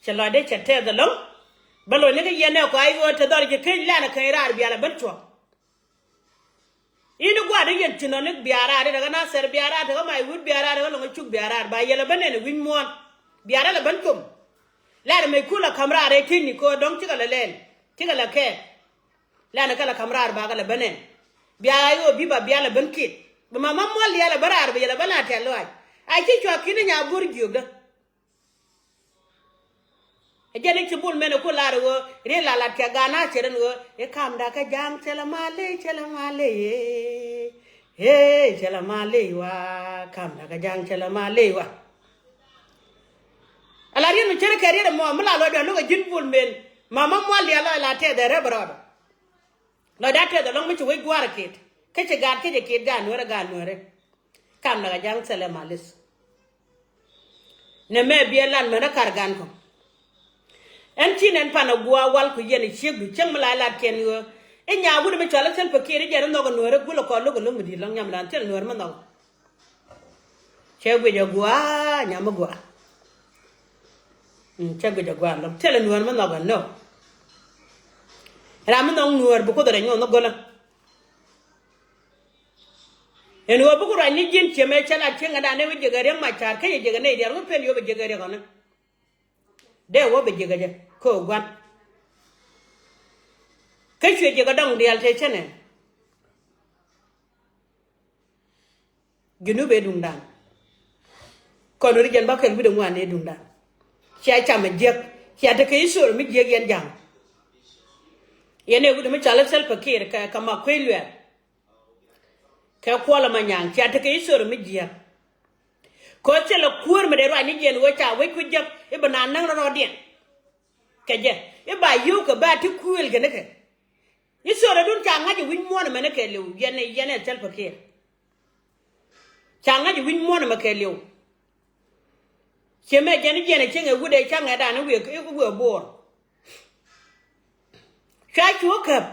Cɛ lɔcdɛ cɛ tɛth ɛlɔ̱ŋ. Bä lo̱c ni kä yɛn ɛ kɔ ay ɣöö te dhɔr jɛ keny lan ɛ keny raar bial ɛ ben cuɔ̱k. I̱ ni gua̱a̱r i̱ yɛn ci nɔni bia̱a̱ raar i̱ tekɛ Nathɛr bia̱a̱ raar tekɛ Maiwut bia̱a̱ raar tekɛ Lɔŋ Cuk bia̱a̱ raar ba yɛl ɛ ben nɛn ɛ wi̱c muɔ̱ɔ̱n. Bia̱a̱ raar lɛ ben com. Lɛr mec kulɛ ka̱m raar ɛ ti̱cni kɛ ɣöö dɔ̱ŋ cikɛ lɛ lɛl cikɛ lɛ kɛɛk. Lɛn ɛ kɛ lɛ ka̱m raar ba kɛ lɛ ben nɛn. Bia̱a̱ ɣöö bi ba bia̱a̱ lɛ ben kiɛt. Bi ma ma muɔl yɛl ɛ ben raar bi yɛl ɛ ben a tɛ̈th lɔaac. A ci cua̱ ki̱n i̱ nya go̱r jiökdä. Ɛ jɛn i̱ ci bul mɛn ɛ ku lar ɛ ɣöö riet la lat kɛ gan a cɛ rin ɣöö i̱ kamda kä ja̱a̱ŋ cɛ lɛ mal ley cɛ lɛ mal ley ee. Ee cɛ lɛ mal ley wa kamda kä ja̱a̱ŋ cɛ lɛ mal ley wa. Ala riet mi cär kɛ riet ɛmɔ mi la lɔcdɛ lo̱k ɛ ji̱n bul mɛn ma ma mual diaal lɔc la tɛth ɛ rɛp rɔɔdɛ. Lɔcdɛ a tɛth ɛlɔ̱ŋ mi ci wec gua̱a̱r ɛ kiɛt kä ci gaat kä jɛ kiɛt gaat Nuäärɛ gaat Nuäärɛ. Kam na kɛ ja̱ŋ thilɛ malis. Nɛ mɛ biɛ lan mɛn ɛ kar gan kɔ. Ɛn ci nɛn pan ɛ gua̱a̱ wal ku yɛn ɛ ciekdu cäŋ mi la lat kɛn ɣöö i̱ nyaa wut mi cɔal i̱ thil pɛ kiɛt i̱ jɛn i̱ nhɔk ɛ Nuäärɛ gulɛ kɔn lo̱k ɛ lo̱k mi di̱i̱t lɔ̱ŋ nyam lan thil Nuäärɛ mi nhɔk. Cɛ guic ɛ gua̱a̱ nyam mi gua̱a̱. Cä guic a gua̱a̱r lɔ̱ŋ thilɛ nuäär mi nhɔk ɛn nɔ. Ram mi nhɔk nuäär bi Kuoth rɛy nyuɔth ni gölä. Ɛn ɣöö bi ku ruac ni ji̱n ciɛ mɛ cä lat cieŋ ɛn dan ni wä jiäk ɛ riäk mac ca̱a̱r kä yɛ jiäk ɛ nɛy diaal wä pen yop ɛ jiäk ɛ riäk ɔni. Dee wä bi jiäk ɛ jɛ kä ɣöö gua̱n. Kä cuɛ jiäk ɛ dɔŋ diaal tëë cä nɛn. Junub ëë duŋdan. Kɔn ri jɛn bä kɛl wi̱cdɛ ŋuan ëë duŋdan. Cia cam ɛ jiäk. Cia tekɛ i̱ sor mi jiäk yɛn ja̱ŋ. Yɛn ëë wi̱cdɛ mi cɔal i̱ Salva Kiir kɛ, kɛ Makuei Luɛr. Kɛ Kuɔl Manyaŋ cia tekɛ i̱ sor mi jiäk. Kɛ ɣöö thilɛ kuäär mi dee ruacni jiɛn ɣöö ca wec ku jiäk i̱ bi naan näŋ rɔ̱diɛn. Kɛ jɛ i̱ ba yio̱w kɛ ba ti kuëël kɛn ikɛ. I̱ sor adun ca ŋa̱c i̱ wi̱c muɔ̱ɔ̱n ɛmɛn ikɛ li̱w yɛn, yɛn ɛ Salva Kiir. Ca ŋa̱c i̱ wi̱c muɔ̱ɔ̱n ɛmɛ kɛ li̱w. Ciɛ mɛ jɛn i̱ jiɛn ɛ cieŋ ɛ wut ɛ ca ŋɛ̈tdan i̱ wi̱i̱, i̱ wi̱i̱ buɔɔr. Cua cu ɣä käp.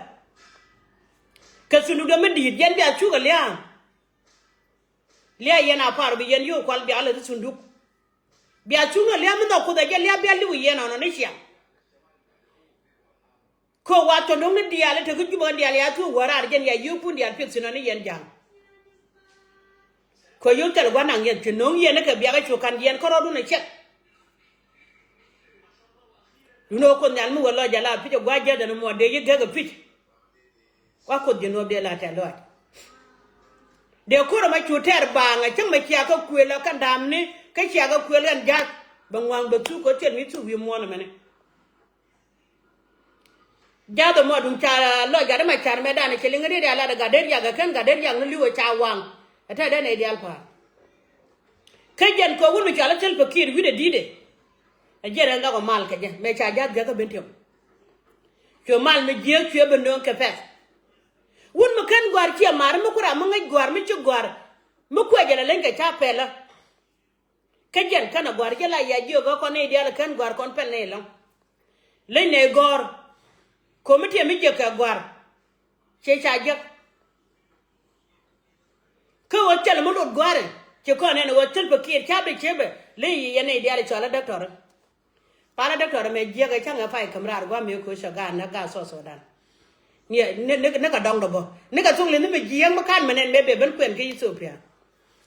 Kɛ thunduk dee mi di̱i̱t yɛn bia cuk ɛ lia̱a̱. Lia̱a̱ yɛn a par bi yɛn yio̱w kual bia lɛ ti thunduk. Bia cuŋ ɛ lia̱a̱ mi nhɔk Kuoth ɛ jɛ lia̱a̱ bia li̱w yɛn ɔnɔ ni ciaŋ. Kɛ wa tɔ̱ no̱ŋ ni diaal i̱ te kä Jubä diaal ya thuɔ̱k wä raar jɛn ya yio̱o̱pun diaal piɛth thi̱n ɔ ni yɛn ja̱a̱ŋ. Kɛ yio̱w thil gua̱n naŋ yɛn thi̱n no̱ŋ yɛn i̱ kɛ biakä cu ka̱n yɛn kärɔɔdun ɛ cɛk. Duundɛ ɣöö Kuoth Nhial mi wä lɔc ala pi̱c ɛ gua̱a̱c jäth ɛn muɔ̱ɔ̱n dee yi gɛk ɛ pi̱c. Wa Kuoth ji̱ nuɔ̱ɔ̱p dee la tɛ̈th lɔaac. Dee ko̱r ɛmɛ cu tɛɛr baaŋ ɛ cäŋ mɛ cia kä kuël ɛ kɛn da̱a̱mni kä cia kä kuël ɛn ja̱th bɛ ŋua̱a̱ŋ bɛ thuk kä thil mi thuk wi̱i̱ muɔ̱ɔ̱n ɛmɛni. Ja̱th ɛmɔ duŋ ca lɔc gat ɛmɛ can mɛ danɛ cɛ liŋ riet ya lat ɛ gat der yak ɛ kɛn gat der yak ni li̱w ɛ ca waŋ. Ɛ tɛ̈ den ɛ diaal pa̱a̱r. Kä jɛn kɛ wun mi cɔal ɛ Salva Kiir wi̱cdɛ di̱tdɛ. Ɛ jiɛn ɛn dhɔk ɛ mal kɛ jɛ mɛ ca ja̱th gɛk ɛ ben tiɔm. Cuɛ mal mi jiääk cuɛ ben nööŋ kɛ pɛth. Wun mi ken gɔ̱a̱r ciɛ mar mi ku ram mi ŋäc gɔ̱a̱r mi ci gɔ̱a̱r mi kuɛ jɛ lɛ leny kɛ ca pɛlä. Kä jɛn kɛn a gɔ̱a̱r jɛ la ya jiök kä kɔn nɛy diaal kɛn gɔ̱a̱r kɔn pɛl nɛy lɔ̱ŋ. Leny nɛy gɔ̱a̱r. Ko̱mi tiɛ mi jiäk kɛ gɔ̱a̱r. Ciɛ ca jiäk. Kä ɣöö thilɛ mi lot gɔ̱a̱ri ci kɔn ɛn ɣöö thil pɛ kiɛt ca bi ciepɛ leny yi yɛn nɛy diaal cɔal a däktɔri. Pal a däktɔri mɛ jiäk ɛ cäŋ ɛ pay käm raar gua̱a̱m mi ko̱ cä gaat näk gaat South Sudan. Ni, ni, ni, ni kɛ dɔŋdɛ bä ni kɛ thuŋ li̱nh mi jiääk mi ka̱n mi nɛn mëë bɛ ben kuɛn kä Ethiopia.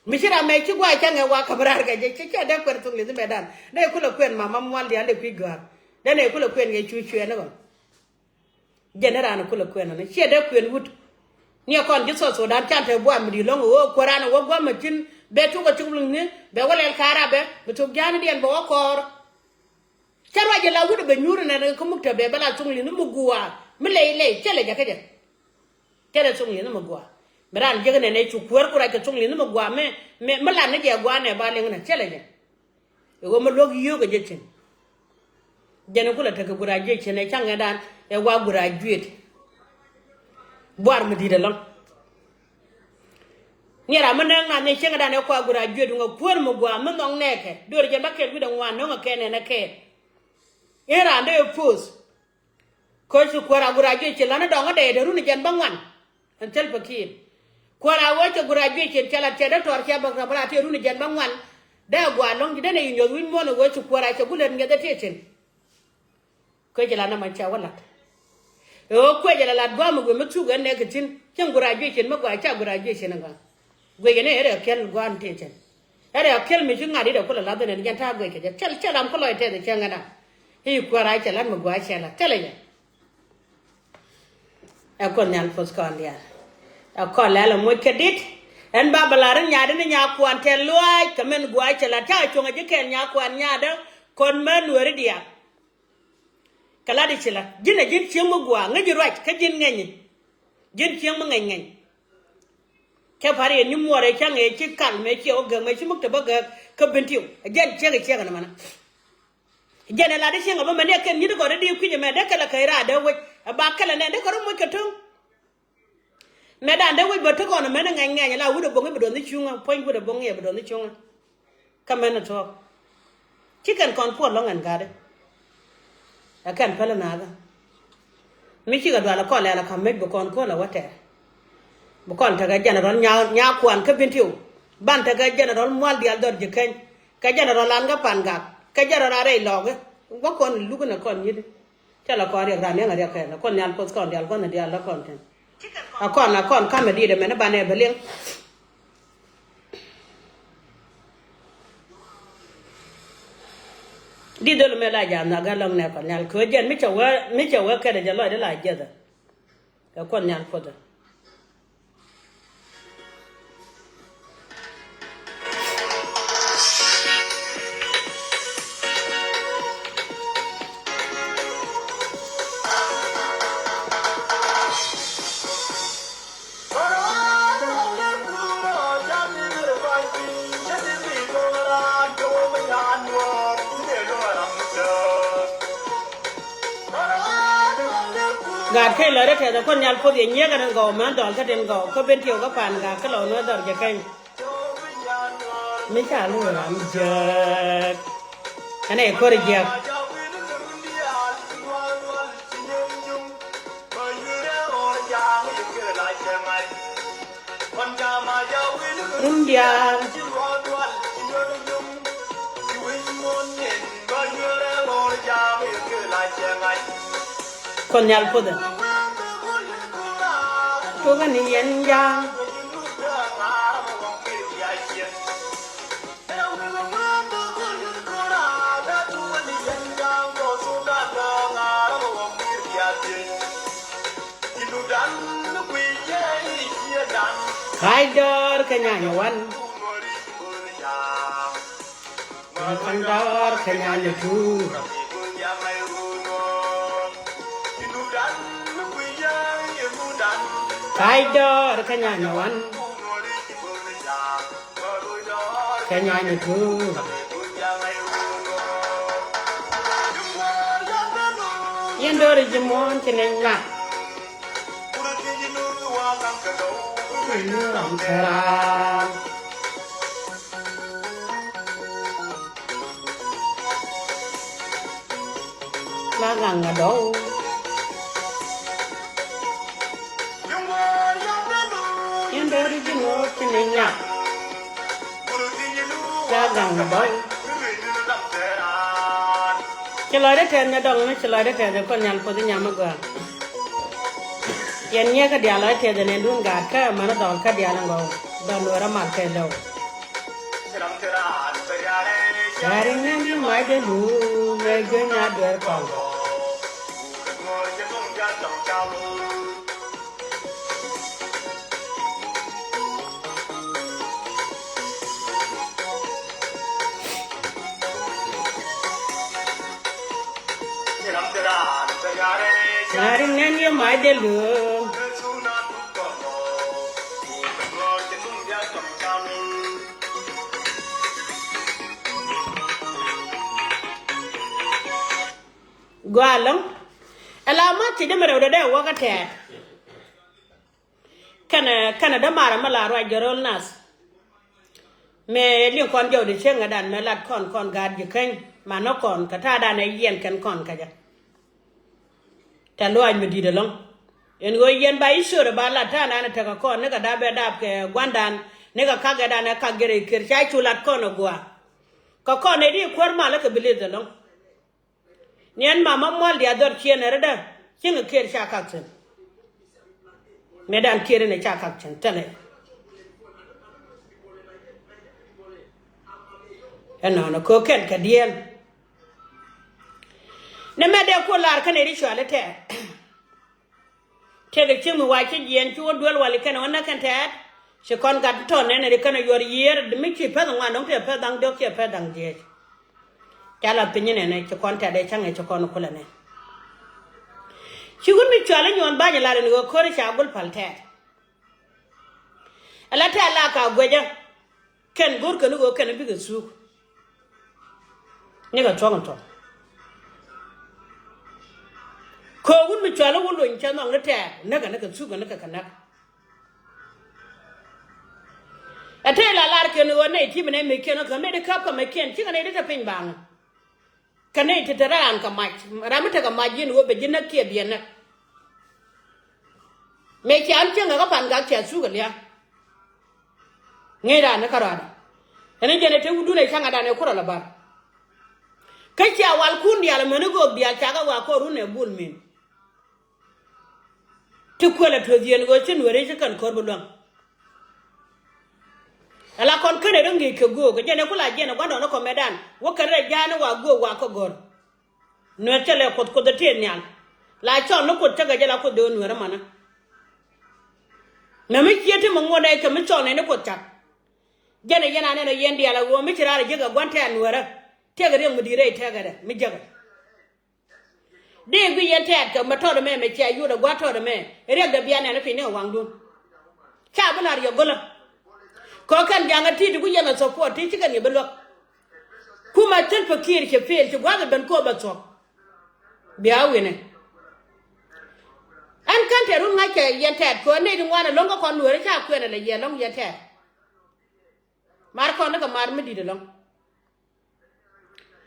Mi ci ram mɛ ci gua̱a̱c cäŋ ɛ wa käm raar kɛ jɛ ci cɛ dee kuɛn thuŋ li̱nh mɛ dan dee kulɛ kuɛn mama mual diaal dee kui̱ gɔ̱a̱r dee nɛ kulɛ kuɛn kɛ cu cuɛn ni ɣɔn. Jɛn ni raan kulɛ kuɛn ɔni ciɛ dee kuɛn wut. Ni ɛ kɔn ji̱ South Sudan can te buam mi di̱i̱t lɔ̱ŋ ɣöö kuäär raan ɛ wä gua̱a̱m mi tin bɛ tuk ɛ cuk li̱ŋni bɛ wä lɛl ka̱a̱r rabɛ mi tuk ja̱a̱ni diɛn bɛ wä kɔɔr. Cä ruac jɛ la wut ɛ bɛ nyuur nɛ kä muk te bɛ bɛ la thuŋ li̱ni mi gua̱a̱ mi lɛy lɛy cä lɛ jɛ kä jɛ. Cä lɛ thuŋ li̱ni mi gua̱a̱ mi raan jiäk nɛ nɛ cu kuäär ku ruac kɛ thuŋ li̱ni mi gua̱a̱ mi mi mi lat ni jɛ gua̱a̱ nɛ ba liŋ nɛ cä lɛ jɛ. Ɛ ɣöö mi luäk yio̱o̱k ɛ jɛ cin. Jɛn kulɛ tekɛ graduation ɛ caŋɛ dan ɛ wa graduate. Buar mi di̱t ɛlɔ̱ŋ. Ni ram mi nɛɛk na ni cieŋɛ dan ɛ kua graduate ŋɛ kuäär mi gua̱a̱ mi nhɔk nɛɛkɛ do̱r jɛn ba kɛɛl wi̱cdɛ ŋuan no̱ŋɛ kɛn ɛn ɛ kɛɛl. In raan dee ɛ post. Ko̱c ci kuäär a graduation lan ni dɔŋ ɛ dɛy te run jɛn ba ŋuan. Ɛn thil pɛ kiɛn kuäär a wee cɛ graduation cɛ la cɛ dee tɔɔr cɛ bäk rɔ bä la tëë run jɛn ba ŋuan. Dee a gua̱a̱ lɔ̱ŋ ji̱ dee nɛ yi nyuɔ̱th wi̱c muɔ̱n ɛ wee ci kuäär a cɛ ku lät ŋiɛth ɛ tëë cin. Kuecɛ la nɛmɔ cɛ wä lat. Ɛ ɣöö kuecɛ la lat gua̱a̱m mi guic mi thuk ɛn nɛɛk kɛ thi̱n cäŋ graduation mi gua̱a̱ ca graduation ɛ gɔaa. Guecɛ ni ɛ rɛ kiɛl gua̱a̱n tëë cɛn. Ɛ rɛ kiɛl mi ci ŋa̱t i̱ dɛ kulɛ lath ɛn ɛn jɛn ta̱a̱ guecɛ jɛ thil cɛ ram kulɔc tɛth ɛ cäŋ ɛn a. I̱ kuäär a cɛ la̱t mi gua̱a̱ cɛ la̱t thilɛ jɛ. Ɛ kuɔth nhial puɔth kɔn diaal. Ɛ kɔn lɛl ɛ moc kɛ dit. Ɛn ba bɛ la̱r in nyaadä ni nyakuan tɛl luaac kɛ mɛn gua̱a̱ cɛ la̱t ca cuɔ̱ŋ ɛ ji̱ kɛɛl nyakuan nyaadä. Kɔn mɛ nuääri diaal. Kɛ lat i̱ ci la ji̱n ɛ ji̱n cieŋ mi gua̱a̱ ŋäc ji̱ ruac kä ji̱n ŋɛny. Ji̱n cieŋ mi ŋɛny ŋɛny. Cä pa̱r yɛn ni muɔɔr ɛ cä ŋɛc ci kal mëë ciɛ wä gäk mëë ci muk te bä gäk kä ben tiw ɛ jɛn ciek ɛ ciek ɛn mɛnɛ. Jɛn ɛ lat i̱ cieŋ ɛ bä mɛn ni ɛ kɛn nyi̱t kɔn ɛ di̱i̱p kui̱c ɛmɛ dee kɛl ɛ kɛc raadɛ wec ɛ ba kɛl ɛ nɛn dee kɛ rɔ moc kɛ to̱ŋ. Mɛ dan dee wec bä te kɔn mɛn ŋɛny ŋɛny la wut ɛ boŋ i̱ bɛ duɔth ni cuŋä puɔ̱ny wut ɛ boŋ i̱ ɛ bɛ duɔth ni cuŋä. Kä mɛn ɛ tuɔɔk ci kɛn kɔn puɔl lɔ̱ŋ ɛn ga̱dɛ. Ɛ kɛn päl ɛ naath ɛ mi cikɛ dual ɛ kɔn lɛl ɛ ka̱m mec bi kɔn ko̱l ɛ wä tɛɛr. Bi kɔn tekɛ jɛnɛrɔl nyaa kuan kä Bentiu ban tekɛ jɛnɛrɔl mual diaal dhɔr ji̱ keny kɛ jɛnɛrɔl an kä pan gak kɛ jɛnɛrɔl a rɛy lɔɔki. Guɔ kɔn luk ni kɔn nyit. Cɛ la kɔn riɛk ran yɛn a riɛk kɛn kɔn nhial puɔth kɔn dial kɔn dial la kɔn tɛn. A kɔn a kɔn kamɛ diit ɛmɛn ibanɛ bɛ liŋ. Di dhol mɛ la jam na gat lɔŋ nɛ kɔn nhial kɛ jɛn mi cɛ wee mi cɛ wee kɛt jɛ lɔc di la jɛthɛ. Kɛ kɔn nhial puɔth. Gaat kɛ lɔcdä tɛth ɛ kuɔth nhial puɔth yɛ nyiek ɛ tin gɔw män dhɔl kä tin gɔw kä ben tiɛw kä pan gaat kä lɔw nuɔth dhɔr jɛ keny. Mi ca lu ram jiäk. Ɛn ɛ ko̱r jiäk. Rum diaal. Kuɔth nhial puɔthɛ. Tuɔkä ni yɛn ja̱a̱ŋ. Ka̱c dɔɔr kɛ nyanyɛ wan. Ka̱c dɔɔr kɛ nyanyɛ tuur. Ka̱c dɔɔr kɛ nyanyɛ wan. Kɛ nyanyɛ tuur. Yɛn dɔɔr ji̱ muɔ̱ɔ̱n ci nɛy ŋa̱k. Ram kɛ raan. La gaŋ a dɔw. Yɛn dee ri ji̱ ŋo̱o̱k ti ni nyak. La gaŋ a dɔw. Ci lɔcdä tɛth ni dɔŋ ni ci lɔcdä tɛth ni kuɔth nhial puɔth inyam mi gɔaa. Yɛn nyiɛ kä diaal lɔcdä tɛth ni dun gaat kä män dhɔl kä diaal in gɔw. Dhɔl luɔrä mal kɛ lɛw. Cari nɛn di mac de lu mɛ juny a duer kɔn. Cari nɛn di mac de lu. Gɔaa ɛlɔ̱ŋ. Ɛ la ma thiecdä mi rɛwdɛ dee wä kä tɛɛt. Kɛnɛ kɛnɛ dämaarä mi la ruac jɛ ro̱l nath. Mëë liŋ kɔn jɔwdɛ cieŋädan mëë lat kɔn kɔn gaat ji̱ käny manä kɔn kɛ ta̱a̱dan ɛ yiɛn kɛn kɔn kä jɛ. Tɛ luaac mi di̱i̱t ɛlɔ̱ŋ. Ɛn ɣöö yɛn ba i̱ ciöörä ba lat ta̱a̱dan ɛ tekɛ kɔn nikɛ dap ɛ dap kɛ gua̱ndan nikɛ kak ɛ dan ɛ kak jɛ rɛy kiɛr ca cu lat kɔn ɛ gua̱a̱. Kɛ kɔn ɛ di kuäär malä kɛ bi leth ɛlɔ̱ŋ. Niɛn mama mual diaal dhɔr ciënɛ rädä cieŋ ɛ kiɛr ca kak thi̱n. Mëëdan kiɛr inɛ ca kak thi̱n thilɛ. Ɛnɔnɔ kɛ kɛn kɛ diɛɛl. Ni mɛ dee kuɔ lar kä nɛ ri cuali tɛɛr. Tëëkɛ cieŋ mi wac ci jiɛɛn ci wä duel wali kɛn wä näk kɛn tɛɛt. Ci kɔn gat tɔn nɛn ri kɛn a yuɔr yiëër mi ci pɛth ŋuan dɔ̱ŋ tëë pɛth da̱ŋ diɔ̱k ciɛ pɛth da̱ŋ jiɛc. Ca la piny nɛn ci kɔn tɛɛt ɛ cäŋ ɛ ci kɔn kulɛ nɛn. Ci wut mi cual inyuɔn ba̱ny lar in ɣöö ko̱ri ca gul pal tɛɛt. Ala tɛɛt la ka guecä. Kɛn go̱rkɛ ni ɣöö kɛn bikɛ thuk. Nikɛ thuɔ̱k in thuɔ̱k. Köök wut mi cuali wä lony cɛ nhɔk ni tɛɛr näkɛ nikɛ thuk nikɛ kɛ näk. Ɛ tëë la lar kiɛn ɣöö nɛy ti mi nɛy mëë kiɛn ɣä kɛ mëë di käp kɛ mɛ kiɛn cikɛ nɛy di te piny baŋ. Kɛ nɛy ti te raan kɛ mac ram mi tekɛ mac ji̱n ɣöö bɛ ji̱ näk kiɛ biɛ näk. Mëë cia ɛn cieŋ ɛ kä pan gak cia thuk ɛ lia̱a̱. Ŋi̱i̱c raan ni kärɔaadɛ. Ɛn ni jɛn ɛ te wutdun ɛ ca̱ŋ ɛ dan ɛ kurɔ lɛ bar. Kä cia walkun diaal amäni göök diaal cakɛ wa kɔr run ɛ bul min. Ti kuɛl a tueth yɛn ɣöö ci Nuääri ci kɛn ko̱r bi luäŋ. Ala kɔn känɛ ri ŋi̱i̱c kɛ göök kɛ jɛn ɛ ku la jiɛn ɛ gua̱ndɔɔŋni kɔmɛdan wä kɛn rɛ ja̱a̱ni wa göök wa kä gɔ̱r. Nuɛr cä lɛ Kuoth, Kuoth ɛ tëë nhial. La cɔl ni Kuoth cä kɛ jɛ la Kuoth dee wä Nuɛr ɛmɔnä. Mɛ mi cië ti mi ŋuɔ̱t nɛy kɛ mi cɔl nɛy ni Kuoth cak. Jɛn ɛ yɛn anɛn ɛ yɛn diaal ɛ ɣöö mi ci raar ɛ jiäk ɛ gua̱n tɛ̈r Nuɛrä. Tëëkɛ riɛk mi di̱i̱t rɛy tëëkɛ dɛ mi jiäkɛ. Dee guic yɛn tɛ̈t kɛ mɛ tɔt ɛmɛ mɛ cia yut ɛ gua̱a̱th tɔt ɛmɛ. Riɛkdɛ bia nɛn piny ni ɛ waŋdun. Ca bi la̱r yɛ go̱lä. Kɛ kɛn ja̱ŋ ɛ ti̱i̱t ti ku yɛn ɛ support ti ci kɛn yɛ bi luäk. Kumɛ Salva Kiir cɛ fail ci gua̱a̱th ɛ ben kööp ɛ thuɔ̱k. Bia wi̱nɛ. Ɛn kän tɛt run ŋa̱ckɛ yɛn tɛ̈t kɛ ɣöö nɛy ti ŋuan ɛlɔ̱ŋ kä kɔn Nuɛɛri ca kuɛn ɛ lɛ yɛ ɛlɔ̱ŋ yɛn tɛ̈t. Mar kɔn ni kɛ mar mi di̱t ɛlɔ̱ŋ.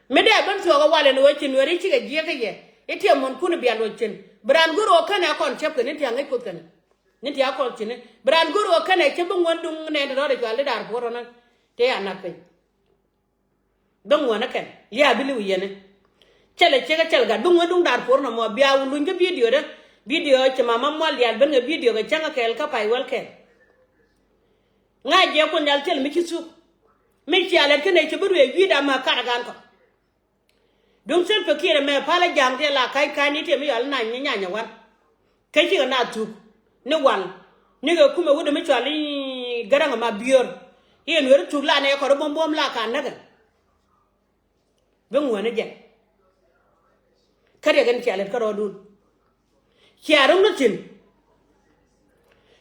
Mi dee ben thuɔɔk ɛ wal ɛn ɣöö ci Nuɛɛri cikɛ jiɛk kä yɛ i̱ tiɛ muɔ̱nkun i̱ bia luɔc cin. Bi raan go̱r ɣöö känɛ kɔn cäp kɛ ni tiaŋ ŋäc Kuoth kɛn. Ni tiaŋ kɔn cini bi raan go̱r ɣöö känɛ cäp bi ŋuän duŋ nɛn rɔɔdɛ cual i̱ Darpuɔr rɔnä. Tëë a nak piny. Bi ŋuän ɛ kɛn lia̱a̱ bi li̱w yɛn i̱ cɛl ɛ ciek ɛ cɛl gat bi ŋuän duŋ Darpuɔr nɔmɔ bia wä luny kä bidio dä. Bidio ci mama mual diaal ben kɛ bidio kɛ cäŋ ɛ kɛɛl kä pay wäl kɛɛl. Ŋa̱c jɛ kun jal thil mi ci thuk. Mi cia lɛt kä nɛy ci bi ruëë wi̱i̱da ma kat ɛ gan kɔ. Duŋ Salva Kiir ɛmɛ pal ɛ ja̱a̱ŋ ti ɛ la ka̱ny ka̱ny ni ti ɛ mi yɔal i̱ na nyi nyany ɛ wan. Kä cikɛ na thuk ni wal ni kɛ kumɛ wut ɛ mi cual i̱ Garaŋ ɛ ma biöör. I̱ ɛ Nuɛɛri thuk la nɛ kɔr i̱ buɔ̱m buɔ̱m la ka näk ɛ. Bi ŋuäni jɛ. Kä riɛk in cia lät kä rɔɔdun. Cia run ni thi̱n.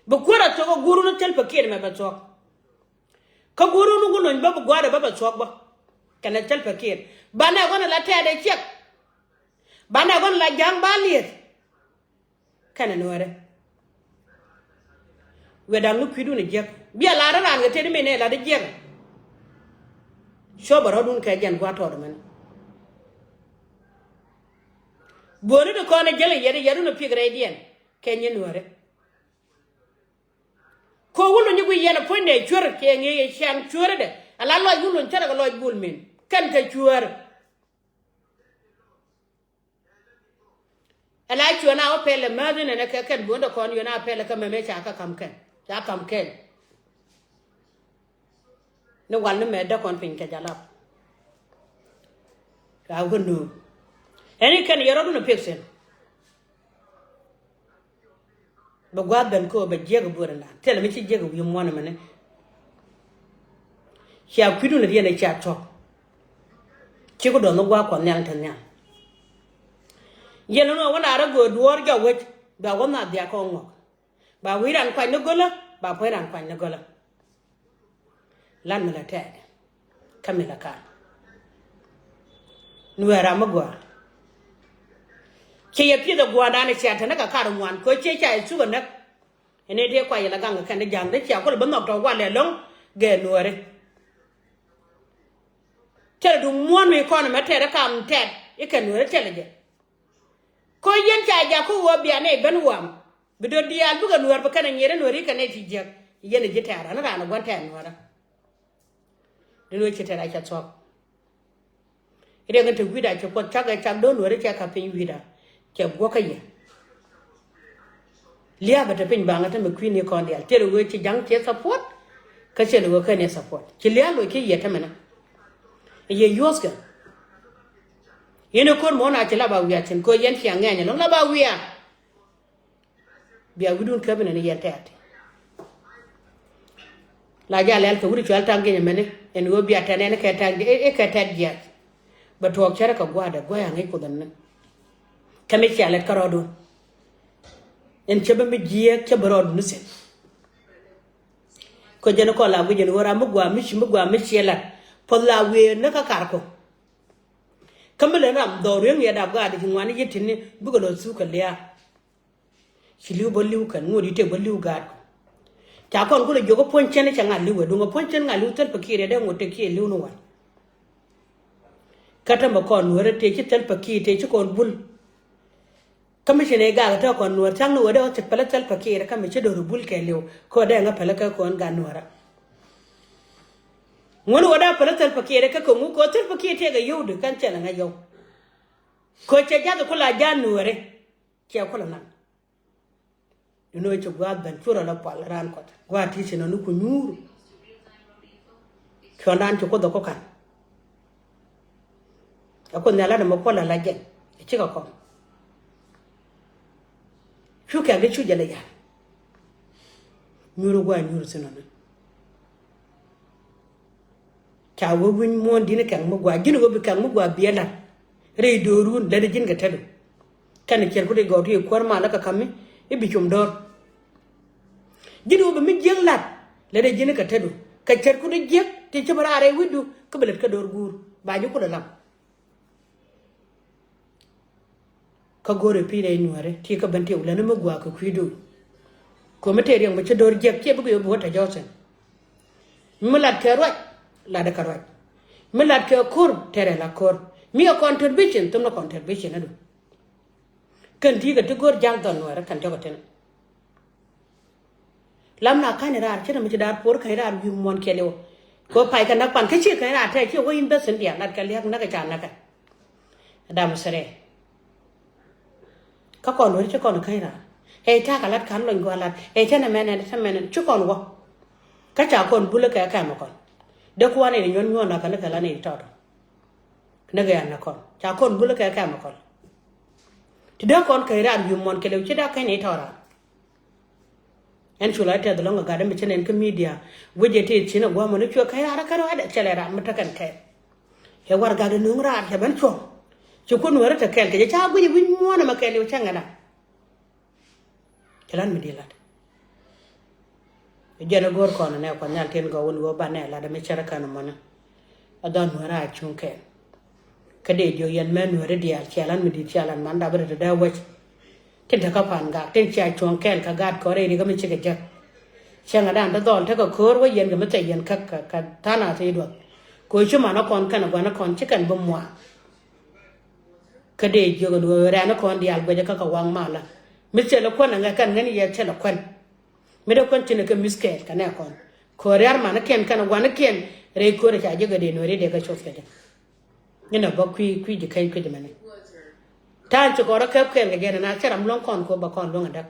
Bi kuäär a thuɔ̱k ɛ guurun ni Salva Kiir mɛ bɛ thuɔ̱k. Kä guurun ni wun luny bä bi gua̱a̱r ɛ bä bɛ thuɔ̱k bä. Kɛnɛ Salva Kiir banɛ ɣɔn ala tɛɛt ɛ ciɛk. Banɛ ɣɔn ala ja̱a̱ŋ ba lieth. Kɛnɛ Nuɛɛrɛ. Wëë da̱ŋ ni kui̱dun ɛ jiäk bia lar raan kɛ tëë ni mëë nɛ lat ɛ jiäk. Cuɔp ɛ rɔ̱dun kɛ jɛn gua̱a̱r tɔɔt ɛmɛn. Buɔ̱ni ti kɔn ɛ jäl ɛ yɛt ɛ yɛt run ɛ pi̱k rɛydiɛn kɛ nyin Nuɛɛrɛ. Ko̱ wun luny i̱ guiy yɛn ɛ puɔ̱nydɛ cuer kɛ ŋi̱i̱c ɛ ciaŋ cuerädɛ ala lɔc wun luny cärɛ kɛ lɔc bul min kɛn kɛ cuer. Ala cuɛ na wä pɛl ɛ mäth inɛnɛ kɛ kɛn buɔ̱ndɛ kɔn yuen a pɛl ɛ kä mɛmɛ ca kä ka̱m kɛn ca ka̱m kɛn. Ni wal ni mɛ däk kɔn piny kɛ jalap. Ka wä nööŋ ɛn i̱ kɛn yɛ rɔ̱dun ɛ pek thi̱n. Bɛ gua̱a̱th ben köö bɛ jiäk ɛ buɔ̱ɔ̱r indan thilɛ mi ci jiäk ɛ wi̱i̱ muɔ̱n ɛmɛni. Cia kui̱dun ɛ riɛn ɛ cia thuɔ̱k. Ci ku dɔ̱ŋ ni gua̱a̱k kuɔth nhial te nhial. Yɛn ni wä nar ɛ göö duɔ̱ɔ̱r jɔk wec ba wä nath diaal kɔn ŋɔk. Ba wi̱i̱ ran kuany ni gölä ba puɔ̱ny ran kuany ni gölä. Lan mi la tɛɛk kä mi la kan. Nuɛɛr ram mi gɔaa. Ci yɛ pi̱eth ɛ gua̱a̱ndan ɛ cia te ni kɛ kar ŋuan kɛ cie ca yɛ thuk ɛ näk. Ɛn ëë tëë kuay yɛ la gaŋ kɛ kɛn di ja̱a̱ŋ di cia kulɛ bi nhɔk tɔ walɛ ɛlɔ̱ŋ gɛɛ Nuɛɛri. Thilɛ duŋ muɔ̱ɔ̱n mi kɔn ɛmɛ tɛɛr ɛ kam tɛɛt i̱ kɛ Nuɛɛri thilɛ jɛ. Ko̱ yɛn ca jak kä ɣöö bia nɛy ben wam bi do̱r diaal bikɛ Nuɛɛr bi kɛn ɛ nyier ɛ Nuɛɛri kɛ nɛy ti jiäk. Yɛn ɛ ji̱ tɛ̈r ɣän raan ɛ gua̱n tɛ̈r Nuɛɛrä. Dee Nuɛɛr ci tɛ̈r a cɛ thuɔ̱k. Riɛk in te wi̱i̱da cɛ kuɔth cak ɛ cak do̱r Nuɛɛri cɛ ka̱p piny wi̱i̱da cɛ guɔ̱kä yɛ. Lia̱a̱ bɛ te piny baŋä te mi kui̱ni kɔn diaal thilɛ ɣöö ci ja̱ŋ ciɛ support. Kä thilɛ ɣöö kɛn yɛ support ci lia̱a̱ loc ki yɛ te mɛnɛ. Yɛ yuɔ̱thkɛ. Yɛn ɛ ko̱r mɔ̱ɔ̱n a ci la ba wiaa thi̱n ko̱ yɛn cia ŋɛɛny ɛlɔ̱ŋ la ba wiaa. Bia wi̱dun käp inɛn yɛn tɛ̈t. La jal ɛl kɛ wi̱du cual ta̱ŋ gi̱ny ɛmɛni ɛn ɣöö bia tɛn ɛn kɛ ta̱ŋ i̱ kɛ tɛ̈t jiath. Bɛ tuɔɔk cärä kɛ gua̱a̱dɛ gua̱a̱ aŋic kuoth ɛn ni. Kä mi cia lɛt kärɔɔdun. Ɛn cä bi mi jiɛɛk cä bi rɔɔdun ni thi̱n. Kä jɛn kɔn la guic ɛn ɣöö ram mi gua̱a̱ mi ci mi gua̱a̱ mi ciɛ lat puɔth la wiee ni kä kar kɔ. Kä mi lɛ ram dhɔr riäŋ yɛ dap gaat ci ŋuani yet ti̱ni bikɛ lɔ thuk kɛ lia̱a̱. Ci li̱w bä li̱w kɛn ŋuɔ̱t i̱ tëk bä li̱w gaatku. Ca kɔn kulɛ jiök ɛ puɔ̱ny cɛn cɛ ŋa̱t li̱w ɛ duŋ ɛ puɔ̱ny cɛn ŋa̱t li̱w thäl pakiir ɛ dee ŋuɔ̱t tëk kiɛ li̱w ni wan. Kä tämɛ kɔn nuäärä tëë ci thäl pakiir tëë ci kɔn bul. Kä mi ci nɛy gak ɛ tɔ̱ kɔn nuäär thia̱k ni wee dee ɣä thik pälä thäl pakiir kä mi ci do̱r bul kɛ li̱w kä wee dee ŋä pälä kä kɔn gat nuäärä. Ŋun wä daa päl Salva Kiir kä kä ŋu kɛ Salva Kiir tëëkɛ yio̱w di kɛn cɛ lɛ ŋäc yio̱w. Kɛ cɛ jath kula ja̱ nuɔ̱ɔ̱ri. Cɛ kula naŋ. Inɔ cɛ gua̱a̱th ben curɛ la pual raan Kuɔth gua̱a̱th ti ci nɔ ni ku nyuur. Cuɔ̱ndan ci Kuoth ɛ ku ka̱n. Ɛ Kuoth Nhial lat ɛmɛ Kuoth la la jɛn ɛ cikɛ kɔn. Cu kɛk di cu jɛ lɛ yal. Nyuur gua̱a̱th nyuur thin nɔ ni. Ca wee wi̱ny muɔ̱ɔ̱n di̱n kɛŋ mi gua̱a̱ ji̱n wee bi kɛŋ mi gua̱a̱ biɛ la̱t. Rɛy do̱o̱run lät ji̱n kɛ tetdu. Kɛn ciɛr ku ti gɔw ti kuäär mal lä kɛ ka̱mi i̱ bi cum do̱r. Ji̱n wee bi mi jiäk la̱t lät ji̱n kɛ tetdu. Kɛ ciɛr ku ti jiäk ti ci bi raar rɛy wi̱cdu kä bi lät kä do̱r guur ba ji̱ kulɛ lam. Kä go̱o̱rɛ pi̱i̱ rɛy nuääri ti kä ben ti wulɛni mi gua̱a̱ kɛ kui̱du. Ko̱mi tëë riɛŋ bä ci do̱r jiɛk ciɛ bikɛ yop bi wä tɛ jɔthin. Mi lat kɛ ruac lat kɛ ruac. Mi lat kɛ ko̱r tɛrɛ la ko̱r. Mi ɛ contribution thum ni contribution adu. Kɛn ti kɛ ti go̱o̱r ja̱l dhɔn nuääri kɛn jɔkɛ tin. Lam na ka̱ny raar ce̱t mi ci daar puɔr ka̱ny raar wi̱i̱ muɔ̱ɔ̱n kiɛliw. Kɛ pay kɛ nak pan kä ciɛ ka̱ny raar tɛɛ ciɛ wä in beth in diaal lat kɛ liak nak kɛ ca nak kɛ. Dam sɛrɛ. Kä kɔn weri ci kɔn ka̱ny raar. Ɛ ta̱a̱ kɛ lat ka̱n lony gɔaa lat ɛ tɛn ɛmɛn ɛn tɛn ɛmɛn ci kɔn wä. Kä ca kɔn bulä kɛ kɛmɛ kɔn. Dee kuan in nyuɔn nyuɔn na kɛ ni kɛ lan in tɔt. Ni kɛ yan na kɔn ca kɔn bulä kɛ kɛmɛ kɔn. Ti dee kɔn ka̱ny raar wi̱i̱ muɔ̱ɔ̱n kiɛliw ci daa ka̱ny ni tɔt raar. Ɛn cu la tɛth lɔ̱ŋ ɛ gat mi ci nɛn kä media. Wec ɛ tëë cin ɛ gua̱a̱mɔ ni cuɛ kɛ raar ɛ kɛn ɛ cɛ lɛ raar mi tekɛn kɛ. Ɛ war gat ɛ nuŋ raar cɛ ben cuɔ̱ŋ. Ci kun weri te kɛl kɛ jɛ ca guic ɛ wi̱c muɔ̱ɔ̱n ɛmɛ kɛl i̱ cɛ ŋɛ na. Cɛ lan mi di lat. Jɛn ɛ go̱o̱r kɔn nɛ kuan nhial tin gɔw wun wä ban nɛ lat mi cɛr kɛn mɔnɛ. A dhɔn nuɛr a cuŋ kɛn. Kä dee jiök yɛn mɛ nuɛri diaal cialan mi di̱t cialan man dap ri ti dee wec. Tin te kä pan gak tin cia cuɔ̱ŋ kɛn kä gaat kɔn rɛy ri kä mi cikɛ jek. Cäŋɛ dan te dhɔl tekɛ ko̱o̱r wä yɛn kɛ mi thɛy yɛn kä kä tha̱a̱ŋ a thɛy duɔth. Ko̱ ci man a kɔn kɛn a gua̱n a kɔn ci kɛn bi muaak. Kä dee jiök ɛn ɣöö rɛ̈n kɔn diaal guɛcä kä kɛ waŋ malä. Mi thilɛ kuän ɛŋɛ kɛn ŋän yɛ thilɛ kuän. Mi dee kuän cinɛ kɛ mi̱th kɛɛl kɛ nɛ kɔn. Kɛ ɣöö ria̱r manikiɛn kɛn wa̱nikiɛn rɛy köörä ca ji̱ kɛ dee nuɔ̱ɔ̱ri dee kɛ coth kɛ jɛ. Inɔ bä kui̱ kui̱ ji̱ keny kui̱ ji̱ mɛni. Ta̱a̱n ci kɔn rɔ kɛp kɛɛl kɛ jɛ nɛ na cɛ ram luɔ̱ŋ kɔn kɛ ɣöö bɛ kɔn luɔ̱ŋ ɛ däk.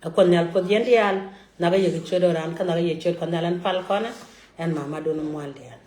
Ɛ Kuoth Nhial puɔth yɛn diaal. Nhakɛ yɛ kɛ ciöt ɣöö raan kä nhakɛ yɛ ciöt kɔn nhial ɛn pal kɔnɛ. Ɛn mamadun mual diaal.